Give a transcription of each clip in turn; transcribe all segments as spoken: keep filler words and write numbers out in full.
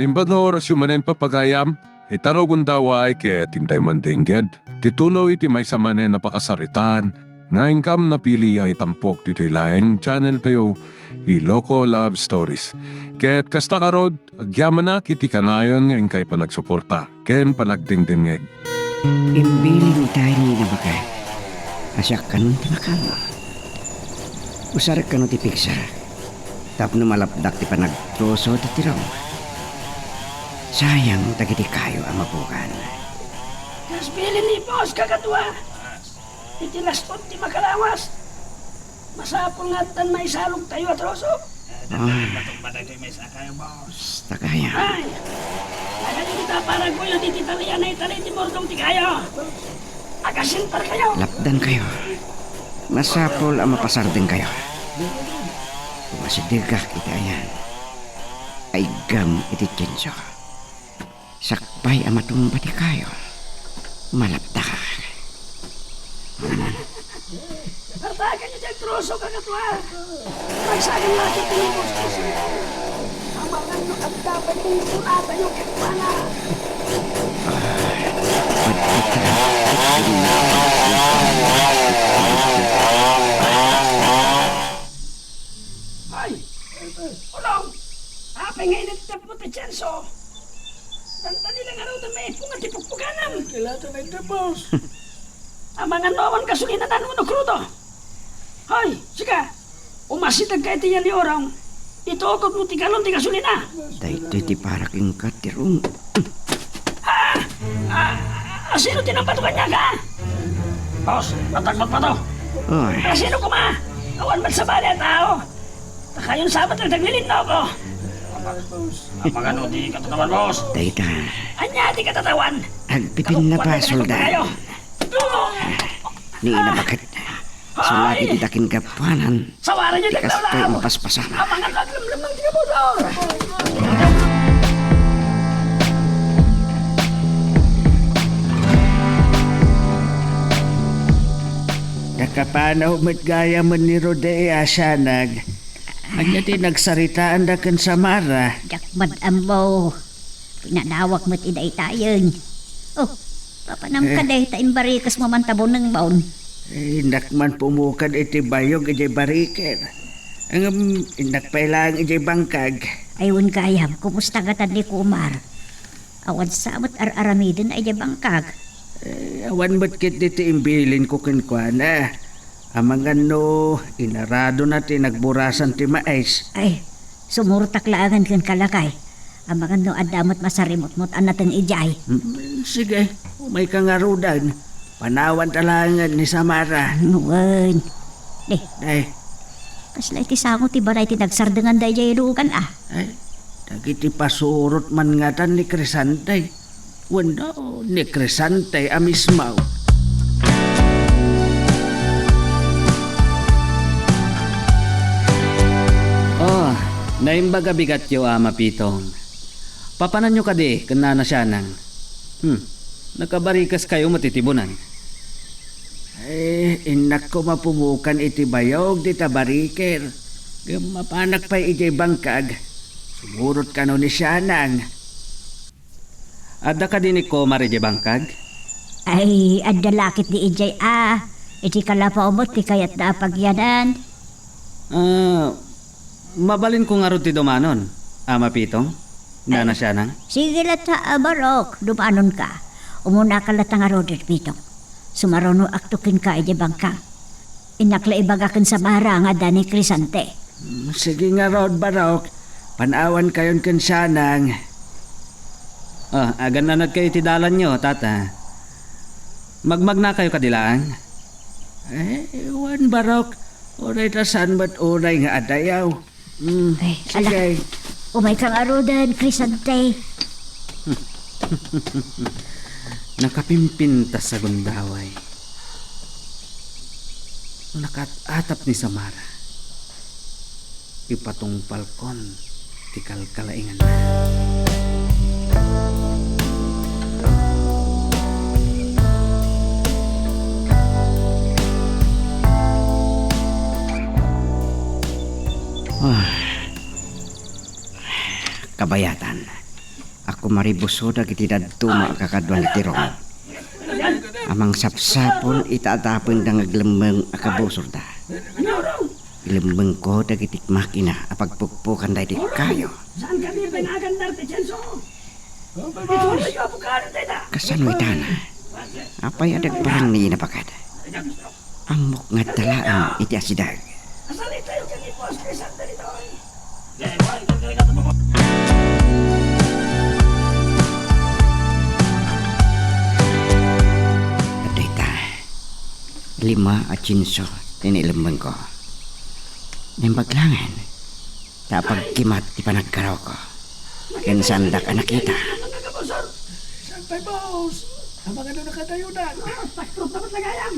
Imbag nga orasyo manen, papagayam, ita no gundaway ket intay mandengged ti tuloy ti maysa manen a pakasaritaan nga inkam napili a itampok ditoy laeng channel tayo, Iloko Love Stories. Ket kasta ngarud, agyamanak iti kanayon nga inkay panagsuporta ken panagdengdengngeg. Imbilin itayo ni Ina Baket a siak kano ti makaammo. Usarek kano ti pigsa tapno malapdak ti panagtroso ti tirong. Sayang dagiti kayo a mabukan. Kas bilin ni Boss, kakadua. Iti las-on ti makalawas. Masapul nga addan maisalog tayo a troso. Ah. Matumba dagitoy maysa kayo, boss. Tagaya. Ay! Tagayo kita para guyo diti talian ay tali ti murdong ti kayo. Agasintar kayo. Lapdan kayo. Masapul a mapasardeng kayo. Umasidegak iti ayan. Aiggam iti tienso. Sakbay a matumba ti kayo, malapdakak. Artakan niyo ti agtroso, kakadua. Ragsakan laket ti nagtroso. Amangan no adda pay ti suratayo kenkuana. Ay! Ulong! Apay nga inagtep mo ti tienso? Dantani lang ngarud a maipungan ti pukpukanam. Kailangan na ito, boss. Amangan no awan gasolina wenno krudo. Hoy, sika! Umasideg ka iti yan ni Orong. Itukod mo ti galon ti gasolina. Daytoy ti para kenka, Tirong. Ah! Ah! Ah! Sino ti nampato kaniak, ha? Boss, matagmat pa to. Oy. Ah, sino koma? Awan met sabali a tao. Takayon sabat lang taglilinno ko. Mangano ti katatawan, boss? Dayta. Ania ti katatawan? Agpipinna pa, soldado. Ni Ina Baket. Sulati ti dakin gapuanan. Sawara niyo ti kastoy a paspasama. Amangan no aglemlemmeng ti kabudor. Nakapanaw met gayam ni Rode a sianag. Ania ti nagsaritaanda ken Samara? Diak met ammo. Pinanawak met ida itayen. Oh, papanam kadi ta imbarikesmo man ta bunengbon. Eh, innak man pumukan iti bayog idiay bariker. Ngem innak pay laeng idiay bangkag. Ay, wen gayam, kumusta ngatan ni Kumar? Awan sa met ar-aramiden idiay bangkag. Eh, awan met ketdi ti imbilinko kenkuana. Amangan no inaradona ti nagburasan ti mais. Ay, sumurtak laengen kenka, lakay. Amangan no adda met masarimutmot a nateng idiay. Hmm, sige, umayka ngaruden. Panawanta laengen ni Samara. Wen. Di. Ay. Kasla iti sango ti balay ti nagsardenganda idiay lugan, a? Ay, dagiti pasurot man ngatan ni Crisante. Wenno ni Crisante a mismo. Oh, naimbag a bigatyo, Ama Pitong. Papananyo kadi ken Nana Sianang? Hmm, nakabarikeskayo met iti bunan. Ay, innak koma pumukan iti bayog dita bariker. Ngem mapanak pay idiay bangkag. Sumurot kano ni Sianang. Adda kadi ni Komar idiay bangkag? Ay, adda la ketdi idiay a. Iti kalapaw met ti kayatda a pagyanan. Ah, mabalinko ngarud ti dumanon, Ama Pitong, Nana Sianang? Sige latta, a Barok, dumanonka. Umunaka latta ngarud, Pitong. Sumarunoakto kenka idiay bangkag. Innak la ibaga ken Samara nga adda ni Crisante. Mm, sige ngarud, Barok. Panawankayon ken Sianang. Ah, agannanadkayo iti dalanyo, Tata. Magmagnakayo kadi laeng? Eh, wen, Barok. Uray ta saan met unay nga adayaw. Mm, ay, ala. Sige. Umayka ngaruden, Crisante. Nakapimpintas a gundaway. Nakaat-atap ni Samara. Ipatungpalkon ti kalkalainganna. Ah. Kabayatan. Kumaribuso dagiti dadduma a kakadua ni Tirong a mangsapsapul ita adda pay nga aglemmeng a kabusorda. Ilemmengko dagiti makina a pagpukpukan daydi kayo. Saan kami pinaagandar ti Tienso? Ito na yung abogado tayo na. Kasano itana? Apay a dagparang ni inabagad? Ammok nga adda laeng iti asideg. Asan itayo kani Boss Crisanto ditoy? Adda ita, lima a tienso ti nailemmengko. Naimbag laeng ta apagkimat ti panagkarako. Ken saandak a nakita. Saan pay, boss? Amangan no nakadayodan. Ah, takot na met lagayam.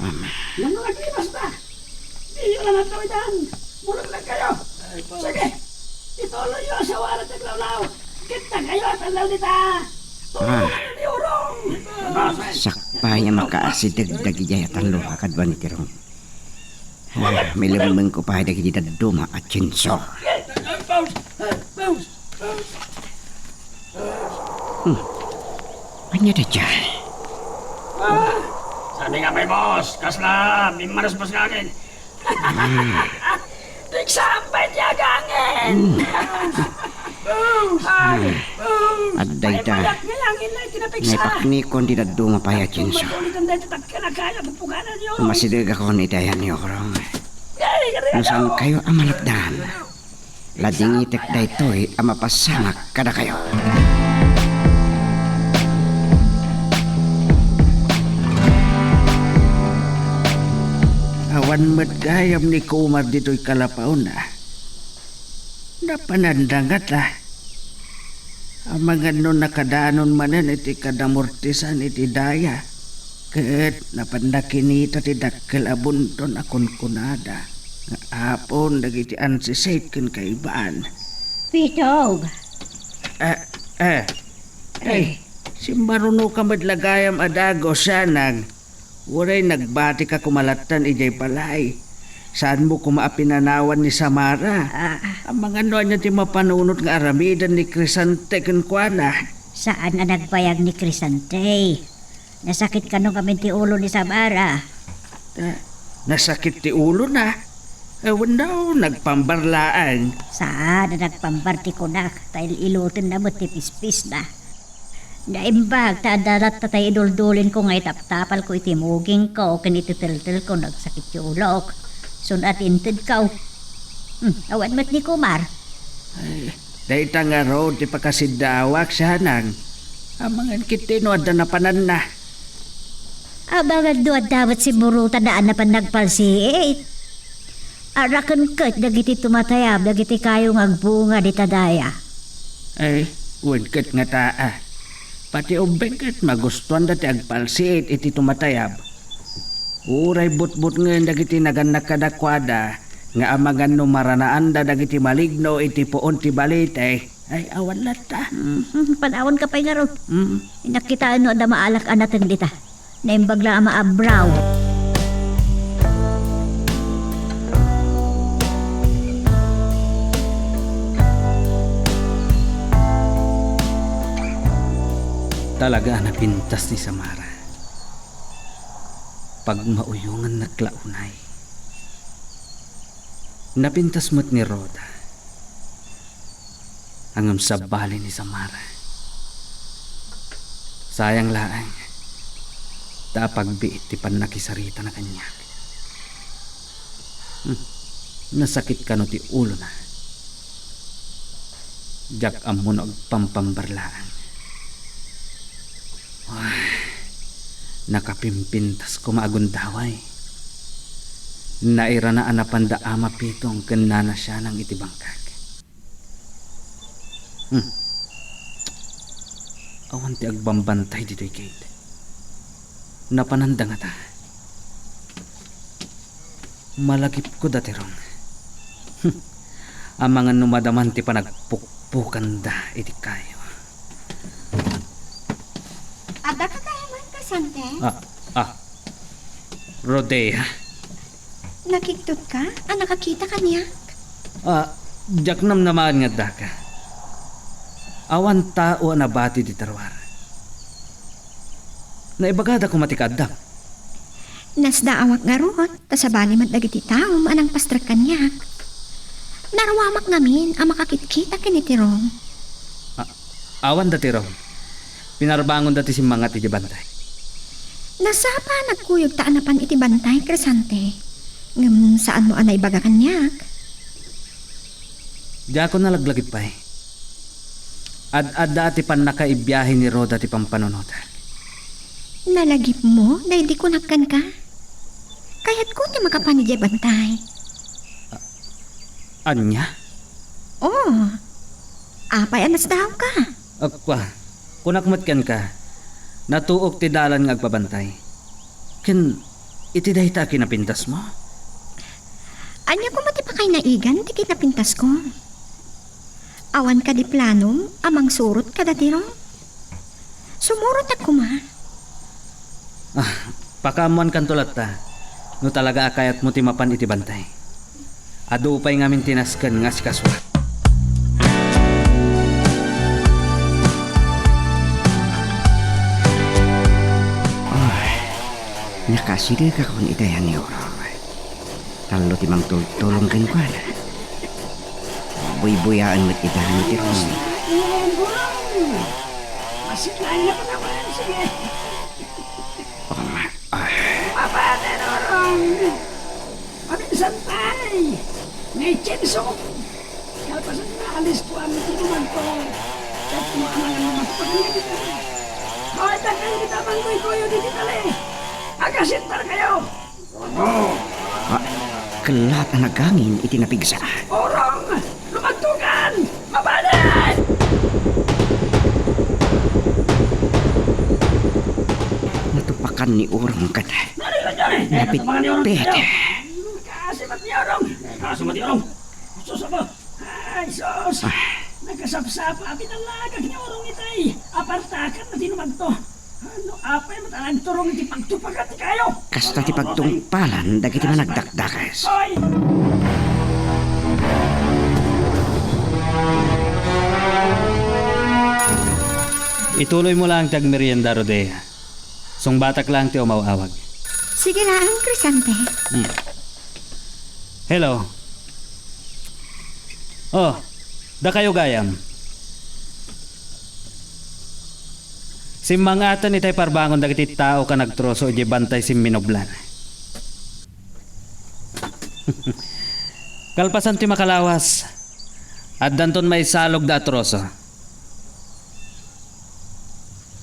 Ama. Ngem no naglimas ta, diyo la natawidan. Bulong lang kayo. Ay, boss. Sige, ituloy yo a sawaran ti aglawlaw. Kita kayo at ang law dita. Ah. Tulungan ni Urong. Sakbay a makaasideg dagidiay a tallo a kadua ni Tirong. Ah, mailemmengko pay dagiti dadduma a tienso. Hmm. Ania daydiay? Ah, saan nga may boss? Kasla, mimmanusbus nga angin. Hmm. Pigsaan pay ti agangin. Hmm. Ay, adda ita. Ay, mayat nga angin na iti napigsa. Naipaknikon ti dadduma pay a tienso. Matulitan dayta takkel a kaya pagpuganan yo. Masidegakon iti ayanyo, Urong. Ay, no saan kayo a malapdan, ladingitek daytoy a mapasamak kadakayo. Awan met gayam ni Kumar ditoy kalapaonna. Napananda ngata. Amangan no nakadanon manen iti kadamortisan iti daya, ket napanda kinita ti dakkel a bunton a kunkunada nga apon dagiti ansisit ken kaiban. Pitog! Eh, eh. Ay, simmarunoka met la gayam a dagus, Sianang. Uray nagbatika koma lattan idiay balay. Saanmo koma a pinanawan ni Samara? Ah. Amangan no ania ti mapanunot nga aramiden ni Crisante kenkuana? Saan a nagbayag ni Crisante. Nasakit kano ngamin ti ulo ni Samara. Ah, nasakit ti ulona? Eh, wenno nagpambar laeng? Saan a nagpambar ti kunak, ta il-ilotenna met ti pispisna. Naimbag ta adda latta tay iduldulinko nga itaptapalko iti mugingko ken iti teltelko no agsakit ti ulok. Sun-at intedko. Hmm, awan met ni Kumar. Ay, dayta ngarud ti pakasiddawak, Sianang. Amangan ketdi no adda napananna. Amangan no adda met simmurutanna a napan nagpalsiit. Araken ket dagiti tumatayab dagiti kayo nga agbunga dita daya. Ay, wen ket ngata a. Pati ubbing ket magustuanda ti agpalsiit iti tumatayab. Uray butbutngen dagiti nagannak kadakuada nga amangan no maranaanda dagiti maligno iti puon ti balite. Ay, awan latta. Mhm, panawanka pay ngarud. Mm. Nakitaen no adda maalak a nateng dita. Naimbag la a maabraw. Talaga a napintas ni Samara. Pagmauyongannak la unay. Napintas met ni Rhoda. Ngem sabali ni Samara. Sayang laeng, ta apagbiit ti pannakisaritana kaniak. Hmm. Nasakit kano ti ulona. Diak ammo no agpampambar laeng. Ay, nakapimpintas koma a gundaway. Nairana a napanda Ama Pitong ken Nana Sianang iti bangkak. Hmm. Awan ti agbambantay ditoy gate. Napananda ngata. Malagipko da, Tirong. Hmm. Amangan no madaman ti panagpukpukanda iti kayo. Adda ka kayat, Crisante? Ah, ah. Rodea. Nakigtot ka? A, nakakita kaniak? Ah, diak namnamaen nga addaka. Awan tao a nabati dita ruar. Naibagada koma ti kaaddam. Nasdaawak ngarud, ta sabali met dagiti taom a nangpastrek kaniak. Naruamak ngamin a makakitkita ken ni Tirong. A-, awan da Tirong. Pinarbangonda ti simmangat idiay bantay. Nasapa nagkuyog ta a napan iti bantay, Crescente. Ngem saanmo a naibaga kaniak? Diakon nalaglagip pay. Ad-adda ti pannakaibiahe ni Roda ti pampanunotak. Nalagipmo daydi kunak kenka? Kayatko ti makapan idiay bantay. A-, ania? Oo. Apay a nasdaawka? Kua, kunak met kenka, natuok ti dalan nga agbabantay. Ken iti dayta a kinapintasmo? Ania koma ti pakainaigan ti kinapintasko? Awan kadi planom a mangsurot kada Tirong? Sumurotak koma. Ah, pakaammoankanto latta, no talaga a kayatmo ti mapan iti bantay. Adu pay ngamin ti nasken nga asikasuak. Ay, nakasidegakon ita yan ni Orong. Tallo ti mangtultulong kenkuana. Buybuyaen met ita ni Tirong. Masikayan na panawen, sige. Oh, ay. Papa, Tirong! Paminsan pay! May tsenso! Kalpasan nga alis ko ang iti kumagto. Ket mo amalan mo magpagalitan. Hoy, dagkan kita mangguyguyo diti tali! Agasintar kayo! Ah, kellat a nagangin iti napigsa. Orong! Lumagtukan! Mabalin! Natupakan ni Orong ket napitpit. Kaasimat ni Orong! Kaasimat ni Orong! Sus, Apo! Ay, sus! Ah. Nagkasapsapa a pinalagak ni Orong itay. Apartakan na tinumagto. Ano, apay met a nagturong iti pagtupakan ti kayo? Kasta ti pagtungpalan dagiti managdakdakes. Hoy! Ituloy mo lang ti agmerienda, Rodea. Sungbatak lang ti umaw-awag. Sige lang, Crescente. Hmm. Hello. Oh, dakayo gayam. Simmangaten itay parbangon dagiti tao ka nagtroso idiay bantay simminublan. Kalpasan ti makalawas, addanton maisalog da a troso.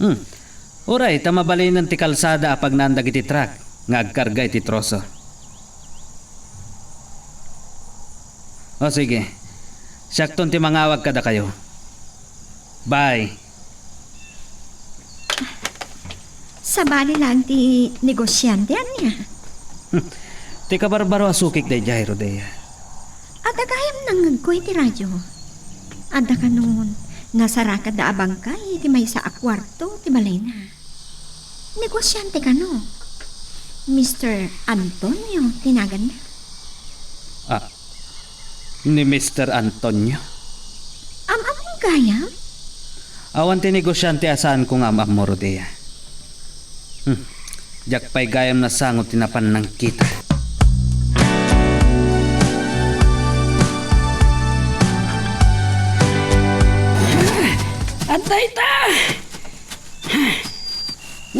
Hmm. Uray, ta mabalinen ti kalsada a pagnaan dagiti truck nga agkarga iti troso. O sige, siakton ti mangawag kadakayo. Bye. Sabali lang ti negosiante, ania? Ti kabarbaro a sukik daydiay, Rodea. Adda gayam nangngegko iti radio. Adda kanon, nasarakadda a bangkay iti maysa a kuarto ti balayna. Negosiante kano? Mister Antonio ti naganna. Ah, ni Mister Antonio? Am-ammom gayam? Awan ti negosiante a saanko nga am-ammo, Rodea. Hmm. Diak pay gayam nasango ti napan nangkita. Adda ita!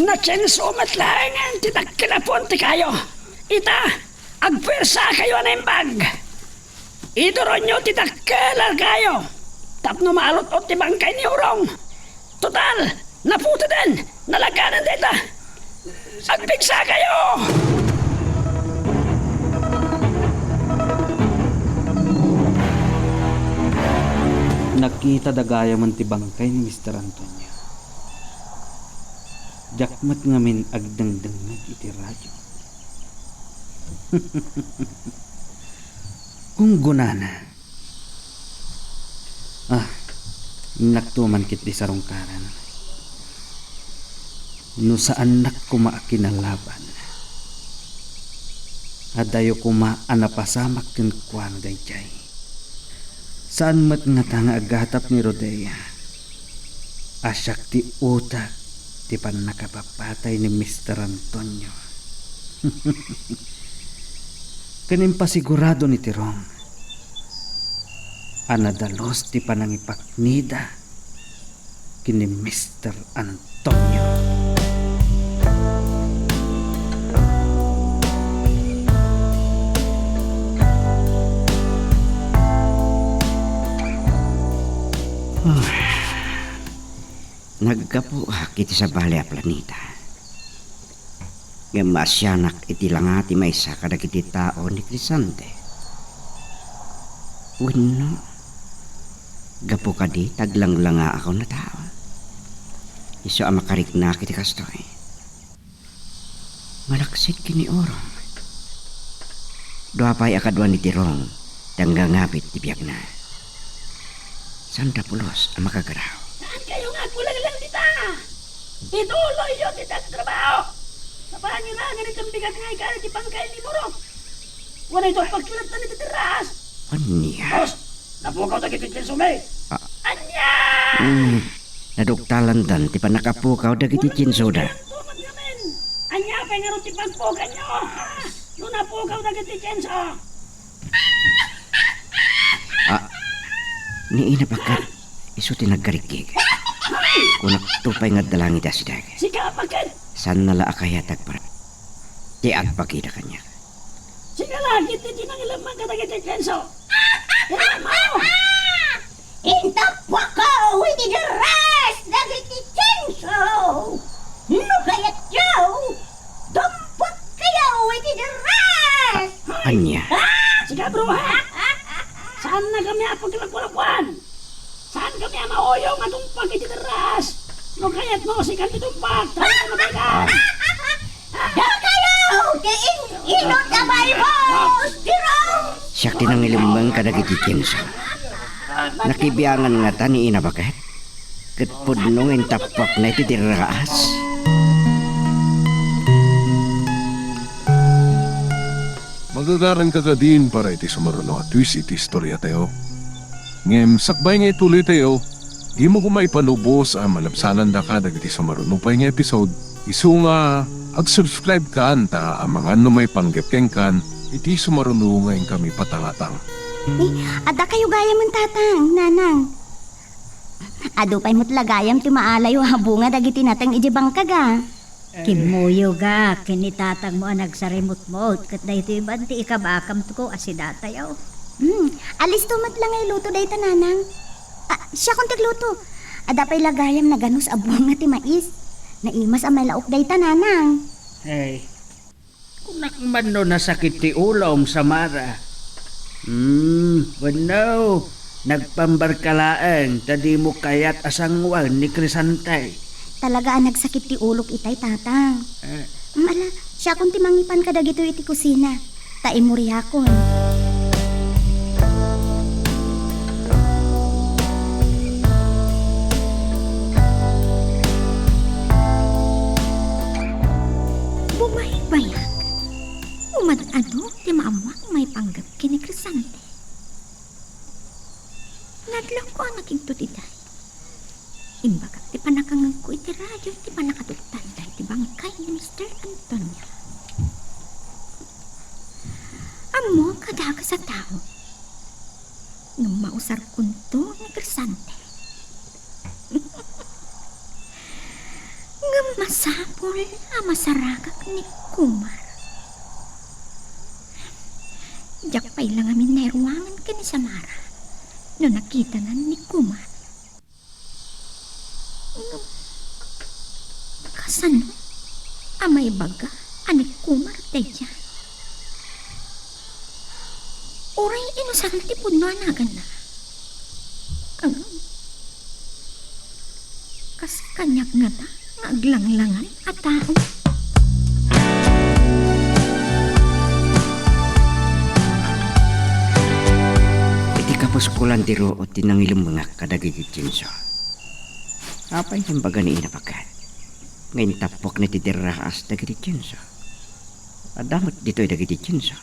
Natsenso met laengen ti dakkel a puon ti kayo. Ita, agpuersakayo a naimbag. Iduronyo ti dakkel a kayo tapno maalot-ot ti bangkay ni Urong. Total, naputeden, nalaganan dayta. Agpigsakayo! Nakita da gayamen ti bangkay ni Mister Antonio. Diak met ngamin agdengdengngeg iti radio. Unggonana. Ah, innakto man ketdi sarungkaran. No saannak koma a kinalaban, adayo koma a napasamak kenkuana daydiay. Saan met ngata nga agatap ni Rodea. A siak ti utek ti pannakapapatay ni Mister Antonio. Ken impasigurado ni Tirong a nadalus ti panangipaknida ken ni Mister Antonio. Naggapuak iti sabali a planeta. Ngem maasianak iti langa ti maysa kadagiti tao ni Crescente. Wenno, gapu kadi ta aglanglangaak a tao, isu a makariknak iti kastoy. Malaksid ken ni Orong. Dua pay a kadua ni Tirong ti anggangabit ti biagna. Sanda pulos a makagaraw. Saan kayo nga agkulaglang dita? Ituloyyo ti agtrabaho. Napangirangan iti bigat nga ikari ti bangkay ni Muro. Wala ito pagkilat na nito ti ras. Ania? Boss, napukaw dagiti tienso mi. Ah. Ania? Hmm. Naduktalandan ti pannakapukaw dagiti tiensoda. Ania pay ngarud ti pagpukanyo? No napukaw dagiti tienso. Ah, ni Ina Baket, isu ti naggarigig. Kunakto pay nga adda langit a sideg. Sika, Baket! Saanna la a kayat agparang ti agbagida kaniak. Sika la, iti ti nangilemman kadagiti tienso. Iti mo! Intappuakkayo iti derres dagiti tienso. No kayatyo, dumpuakkayo iti derres. Ania? Ah! Sika, bruha! Saanna kami a paglakuan? Saan kami a mauyong a dumpuak iti derres? No kayatmo, sika ti dumpuak. Tara, mabay ka. Ah. Dakayo ti in-inut a balbos, Tirong! Siak ti nangilemmeng kadagiti tienso. Nakibiangan ngata ni Ina Baket? Ket pudno nga intappuakna iti derres. Magagaranka kadin para iti sumaruno a twist iti istoriatayo. Ngem sakbay nga ituloytayo, dimo koma ipalubos a malabsanandaka dagiti sumaruno pay nga episode. Isu nga ag-subscribe kan ta amangan no maipanggep kenkan iti sumaruno nga inkami patangatang. Eh, adda kayo gayamen, Tatang, Nanang. Adu pay met la gayam ti maalayo a bunga dagiti nateng idiay bangkaga. Kimmuyogak ken ni tatangmo a nagsarimutmot, ket daytoy man ti ikabakamko a sidatayo. Hmm, alisto met la nga iluto dayta, Nanang. Ah, siakon ti agluto. Adda pay la gayam naganus a bunga ti mais. Naimas a malaok dayta, Nanang. Ay, kunak man no nasakit ti ulom, Samara. Hmm, wenno, nagpambarka laeng ta dimo kayat a sanguan ni Crescente. Talaga a nagsakit ti ulok itay, Tatang. Eh. Mala, siakon ti mangipan kadagitoy iti kusina. Ta imuriakon. Bumaybayag. Umat-adu ti maammuak maipanggep ken ni Crescente. Nadlawko a nakigtot itay. Imbagak ti pannakangngegko iti radio ti pannakaduktalda iti bangkay ni Mister Antonio. Ammok a dakes a tao. Ngem mausarkonto ni Crescente. Ngem masapul a masaragak ni Kumar. Diak pay la ngamin nairuangan ken ni Samara no nakitanan ni Kumar. Ngem kasano a maibaga a ni Kumar daydiay? Uray inusan ti pudno a naganna. Ngem kas kaniak ngata nga aglanglangan a tao. Iti kapuskolan ti ruot ti nangilemmengak kadagiti tienso. Apay ti imbaga ni Ina Baket nga intappuakna iti derraas dagiti tienso? Adda met ditoy dagiti tienso.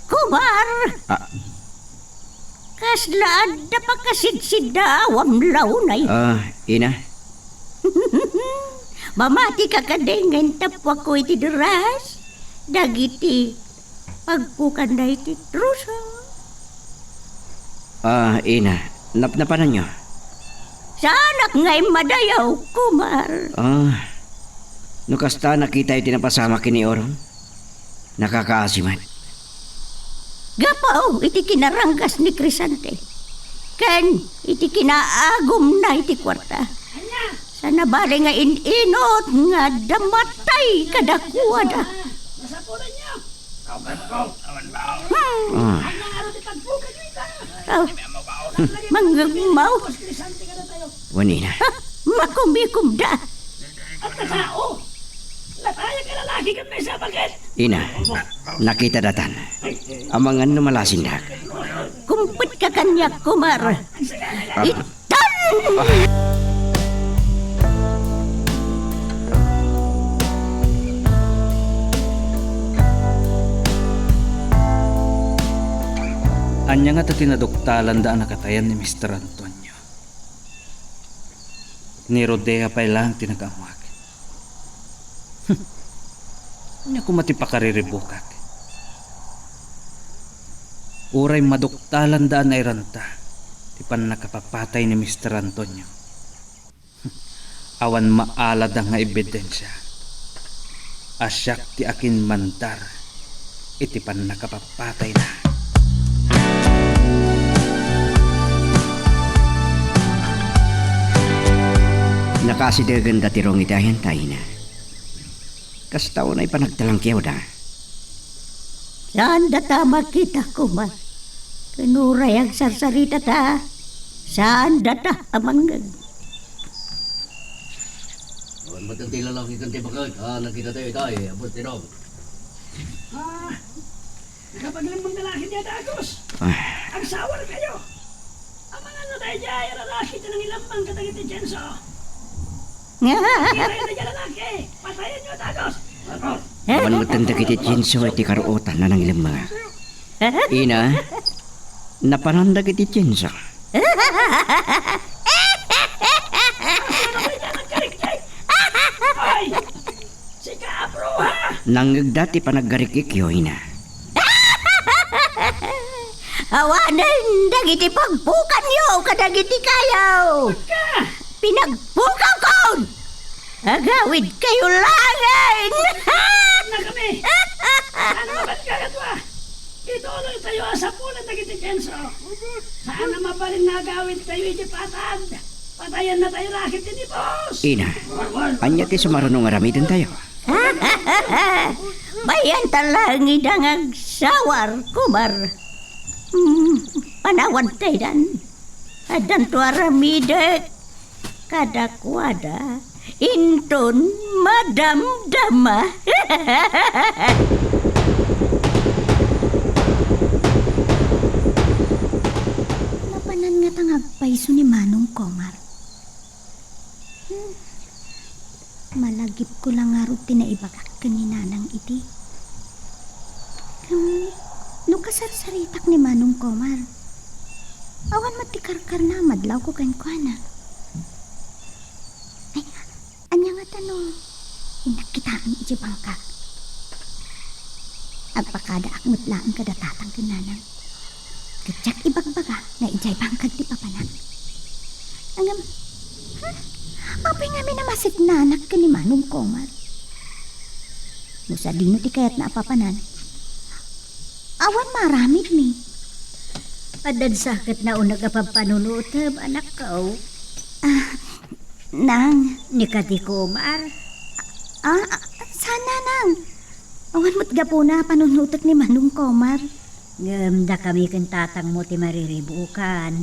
Kumar! Ah. Kasla adda pakasidsidda a wamlaw, nay. Ah, ina. Mamatika kadi nga intappuakko iti deras dagiti pagpukanna iti troso. Ah, ina, napnapananyo? Saanak nga immadayaw, Kumar. Ah, no kasta, nakitayo ti napasamak ken ni Oron? Nakakaasi met. Gapu iti kinaranggas ni Crisante ken iti kinaagumna iti kuarta, sa nabali nga in-inut nga adda matay kadakuada. Hmm. Ah. Oh, mangngegmaw. Wen, ina. Makumikomda. Ina, nakita datan. Amangan no malasindak. Kumpet ka kaniak, Kumar. Itan! Ania ngata ti naduktalanda a nakatayan ni Mister Antonio? Ni Rodea pay laeng ti nag-ammoak. Hmm. Ania koma ti pakariribukak? Uray maduktalanda a nairanta ti pannakapapatay ni Mister Antonio. Hmm. Awan maalada nga ebidensia a siak ti akinmandar iti pannakapapatayna. Nakasidegenda ti rong iti ayanta, ina. Kasta unay panagtalangkewda. Saan data makita, Kumar. Ken uray agsarsaritata, saan data a mangngeg. Awan met ti lalaki ken ti baket a nakitatayo itay, Agustinong. Ah, nakapaglemmeng lalaki diay, Agos. Ah. Agsawar kayo. Amangan no daydiay a lalaki ti nangilemmeng kadagiti Tienso. Nakita daydiay a lalaki. Patayenyo, Agos. Awan met dagiti Tienso iti karuotan a nangilemmeng. Ina, napanan dagiti Tienso. Ay! Sika a bruha! Nangngegda ti panaggarikikyo, ina. Awanen dagiti pagpukanyo kadagiti kayo. Ka! Pinagpukawkon! Agawid kayo laeng! Nakami! Ano ba ka kadua? Ituloy tayo a sapulan dagiti Tienso. Saan a mabalin nga agawid tayo iti patad. Patayen na tayo lakit ti nipos. Ina, ania ti sumaruno nga aramiden tayo? Bayan ta laeng ida nga agsawar, Kumar. Hmm, panawan taydan. Addanto aramidek kadakuada inton madamdama. Napanan ngata nga agpayso ni Manong Komar. Hmm. Malagipko la ngarud ti naibagak ken ni Nanang idi. Ngem no kasarsaritak ni Manong Komar, awan met ti karkarna a madlawko kenkuana. Ay, ania ngata no innak kitaen idiay bangkag? Agpakadaak met laeng kada tatang ken nanang. Ket diak ibagbaga nga idiay bangkag ti papanak. Ngem, hmm, apay ngamin a masiknanak ken ni Manong Komar? No sadino ti kayatna a papanan, awan maaramidmi. Addan sa ket nauneg a pampanunutem, anakko. Ah, Nang. Ni kadi Komar? Ah, ah, saan, Nang? Awan met gapuna a panunutek ni Manong Komar. Ngem dakami ken tatangmo ti mariribukan.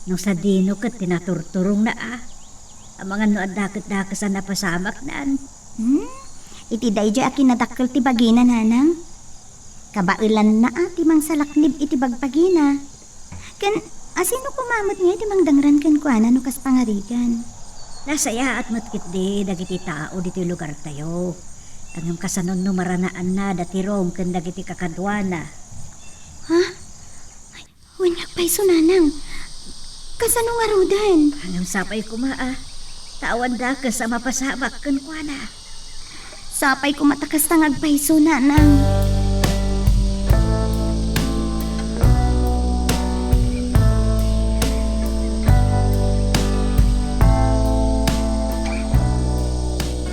No sadino ket ti naturturongna a. Amangan no adda ket dakes a napasamaknan. Hmm? Iti daydiay a kinadakkel ti bagina, Nanang. Kabaelanna a ti mangsalaknib iti bagbagina. Ken asino koma met ngay ti mangdangran kenkuana no kas pangarigan? Nasayaat met ketdi dagiti tao ditoy lugartayo. Ngem kasano no maranaanna da ti Rong ken dagiti kakaduana? Ha? Ay, wen nga agpayso, Nanang. Kasano ngaruden? Ngem sapay koma a, ta awan dakes a mapasamak kenkuana. Sapay koma ta kasta nga agpayso, Nanang.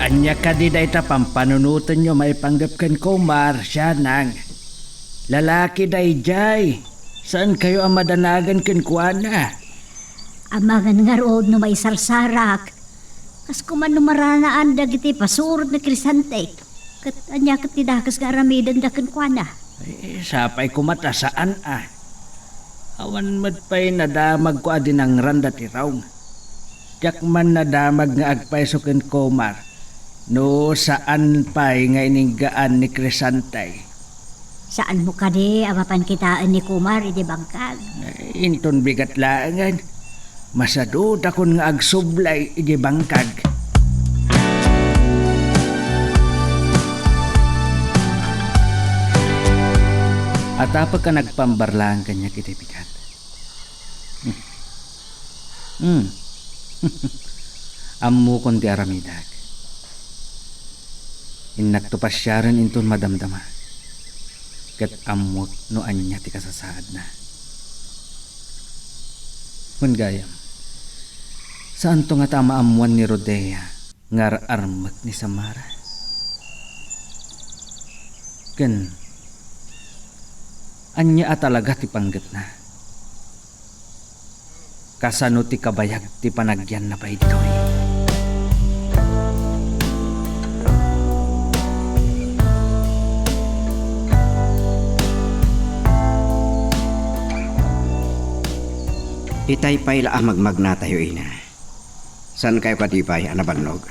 Ania kadi dayta pampanunotenyo maipanggep ken Kumar, sianang? Lalaki daydiay. Saankayo a madanagan kenkuana? Amangan ngarud no maisarsarak. Kas koma no maranaan dagiti pasurot ni Crescente. Ket ania ket ti dakes nga aramidenda kenkuana? Eh, sapay koma ta saan a. Awan met pay nadamagko a dinangranda ti Rong. Diak man nadamag nga agpayso ken Kumar no saan pay nga ininggaan ni Crescente. Saanmo kadi a mapan kitaen ni Kumar idi bangkag? Eh, inton bigat laengen, masadudakon nga agsublay idi bangkag. Atapek a nagpambarlaeng kaniak iti bigat. Hmm. Hmm. Ammokon ti aramidek. Innakto pasiaren inton madamdama. Ket ammok no ania ti kasasaadna. Wen gayam, saanto ngata a maammoan ni Rodea nga ar-armek ni Samara? Ken ania a talaga ti panggepna? Kasano ti kabayag ti panagyanna pay ditoy? Itay pay la a magmagnatayo, ina. Saankayo kadi pay a nabannog?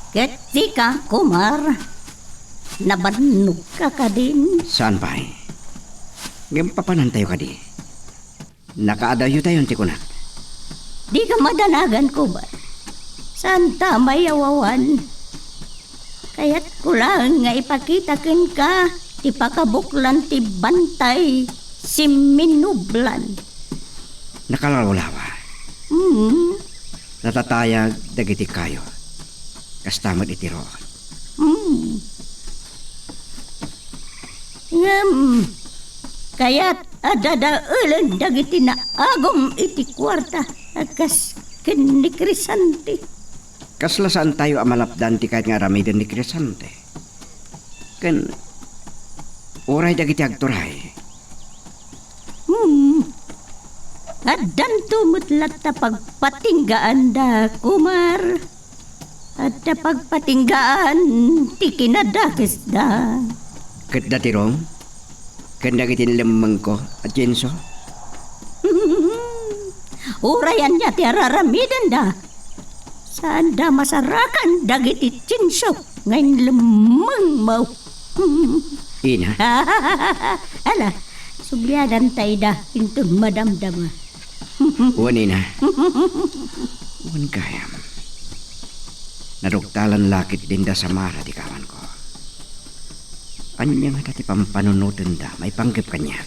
Ket sika, Kumar, nabannogka kadin? Saan pay? Ngem papanantayo kadi? Nakaadawyotayon ti kunak. Dika madanagan, Kumar. Saanta a mayaw-awan. Kayatko laeng nga ipakita kenka ti pakabuklan ti bantay simminublan. Nakalawlawa. Mm. Natatayag dagiti kayo. Kasta met iti ruot. Mm. Ngem, kayat a dadaelen dagiti naagum iti kuarta a kas ken ni Crescente. Kasla saantayo a malapdan ti kayat nga aramiden ni Crescente. Ken uray dagiti agturay. Hmm. Addanto met latta pagpatinggaanda, Kumar. Adda pagpatinggaan ti kinadakesda. Ket da ti Rong? Ken dagiti inlemmengko a Tienso? Uray ania ti araramidenda, saanda masarakan dagiti Tienso nga inlemmengmo. Ina? Ala, subliadanta ida inton madamdama. Wen, ina. Wen gayam. Naduktalan la ketdin da Samara ti kawanko. Ania ngata ti pampanunotenda maipanggep kaniak?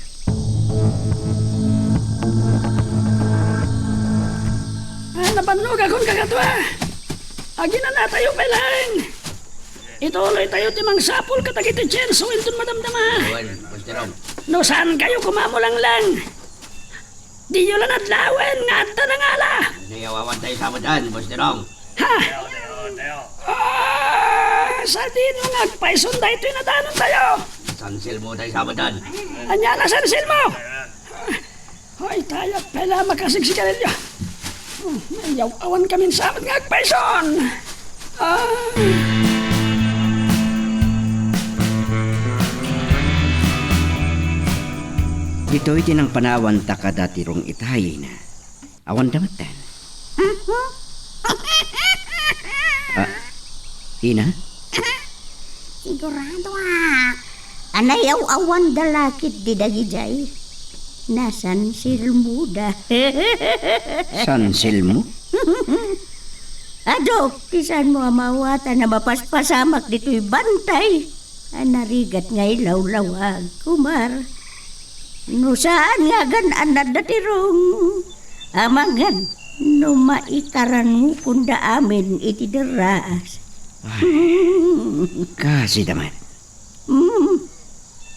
Ah, nabannogakon, kakatua. Aginanatayo pay laeng. Ituloytayo ti mangsapul kadagiti Tienso inton madamdama. Wen, Boss Jerome. No saankayo koma a mulanglang, diyo la nadlawen nga adda nangala. Nayaw-awantayo sa medan, Boss Jerome. Ha? Ah, sadino nga agpayson daytoy nadanontayo? Sansilmotayo sa medan. Ania la sansilmo? Hoy, tayab pay la a makasigarilio. Hmm, nayaw-awankamin sa met nga agpayson. Ah. Ditoy ti nangpanawanta kada ti Rong itay, ina. Awanda metten. Ah, ina? Siguradoak a nayaw-awanda la ketdi dagidiay. Nasansilmoda. Sansilmo? Aduk ti saanmo a maawatan a mapaspasamak ditoy bantay a narigat nga ilawlawag, Kumar. No saan nga agan-anadda ti rong, amangan no maikarangokonda amin iti derraas. Ay, kasida met. Hmm.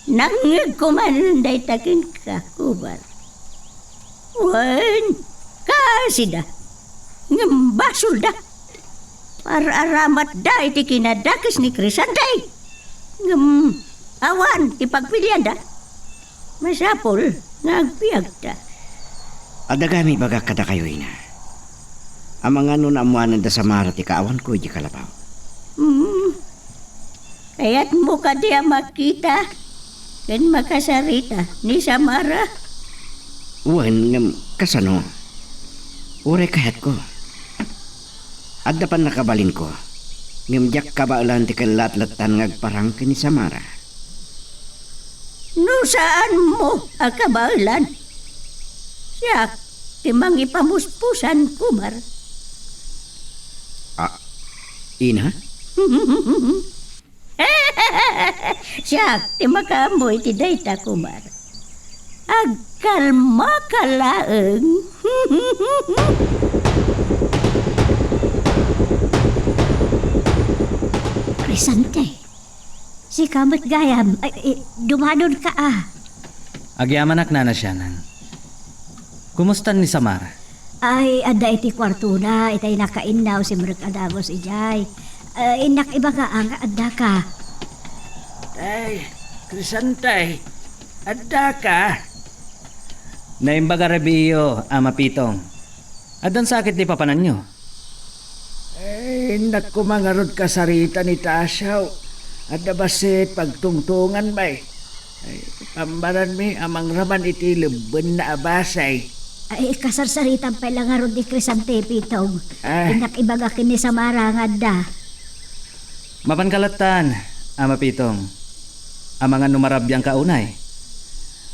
Nangngegko manen dayta kenka, Kumar. Wen, kasida. Ngem basolda. Ar-aramatda iti kinadakes ni Crisante. Ngem awan ti pagpilianda. Masapul nga agbiagta. Adda gayam ibagak kadakayo, Ina. Amangan no naammoanen da Samara ti kaawanko idiay kalapaw. Hmm. Kayatmo kadi a makita ken makasarita ni Samara? Wen, ngem kasano? Uray kayatko. Adda pannakabalinko, ngem diak kabaelan ti kellatlettan nga agparang ken ni Samara. No saanmo a kabaelan, siak ti mangipamuspusan, Kumar. Ah, Ina? Siak ti makaammo iti dayta, Kumar. Agkalmaka laeng. Crisante, sika met gayam, ay, eh, dumadonka a. Agyamanak, Nana Sianang. Kumusta ni Samara? Ay, adda iti kuartona, itay nakainnaw, simrek a dagus idiay. Eh, innak ibaga nga addaka. Ay, Crisante, addaka? Naimbag a rabiiyo, Ama Pitong. Addan sakit ti papananyo? Ay, innak koma ngarud kasarita ni Tasio. Adda bassit pagtungtongan, bay. Ay, pambaranmi a mangraman iti lebbenna a basay. Ay, kasarsaritam pay la ngarud ni Crisante, Pitong. Ah. Innak ibaga ken ni Samara nga adda. Mapanka lattan, Ama Pitong. Amangan no marabiangka unay.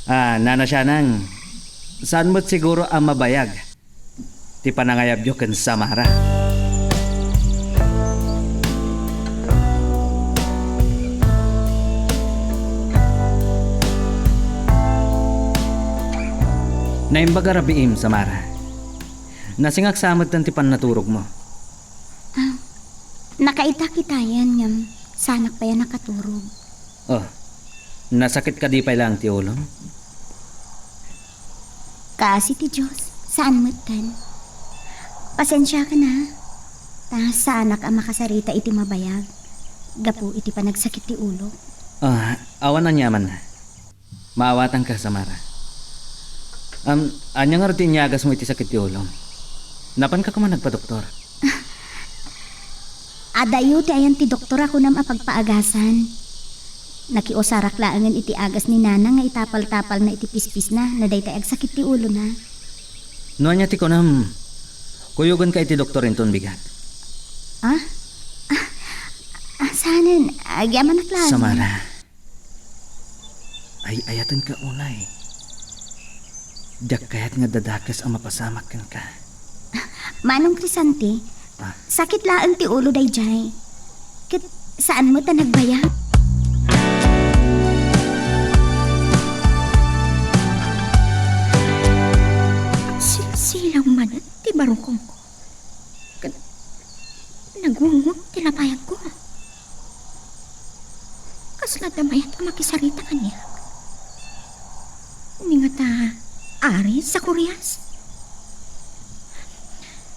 Ah, Nana Sianang, saan met siguro a mabayag ti panangayabyo ken Samara. Naimbag a rabiim, Samara. Nasingak sa metten ti pannaturogmo. Ah, nakaita kitayen ngem saanak pay a nakaturog. Oh, nasakit kadi pay laeng ti ulom? Kaasi ti Dios, saan metten. Pasensiakan a, ta saanak a makasarita iti mabayag gapu iti panagsakit ti ulok. Ah, awan aniaman. Maawatanka, Samara. Am, ania ngarud ti iniagasmo iti sakit ti ulom? Napanka koma nagpadoktor? Adayo ti ayan ti doktor a kunam a pagpaagasan. Nakiusarak laengen iti agas ni Nana nga itapaltapalna iti pispisna no dayta agsakit ti ulona. No ania ti kunam, kuyogenka iti doktor inton bigat. Ah? Ah, ah, saanen, agyamanak laeng. Samara. Ay-ayatenka unay. Diak kayat nga dadakes a mapasamak kenka. Manong Crisante, ah, sakit laeng ti ulo daydiay. Ket saan met a nagbayag. Silsilaw manen ti barukongko. Ket nagunggot ti labayagko. Kasla adda mayat a makisarita kaniak. Ni ngata, Ari Zacarias?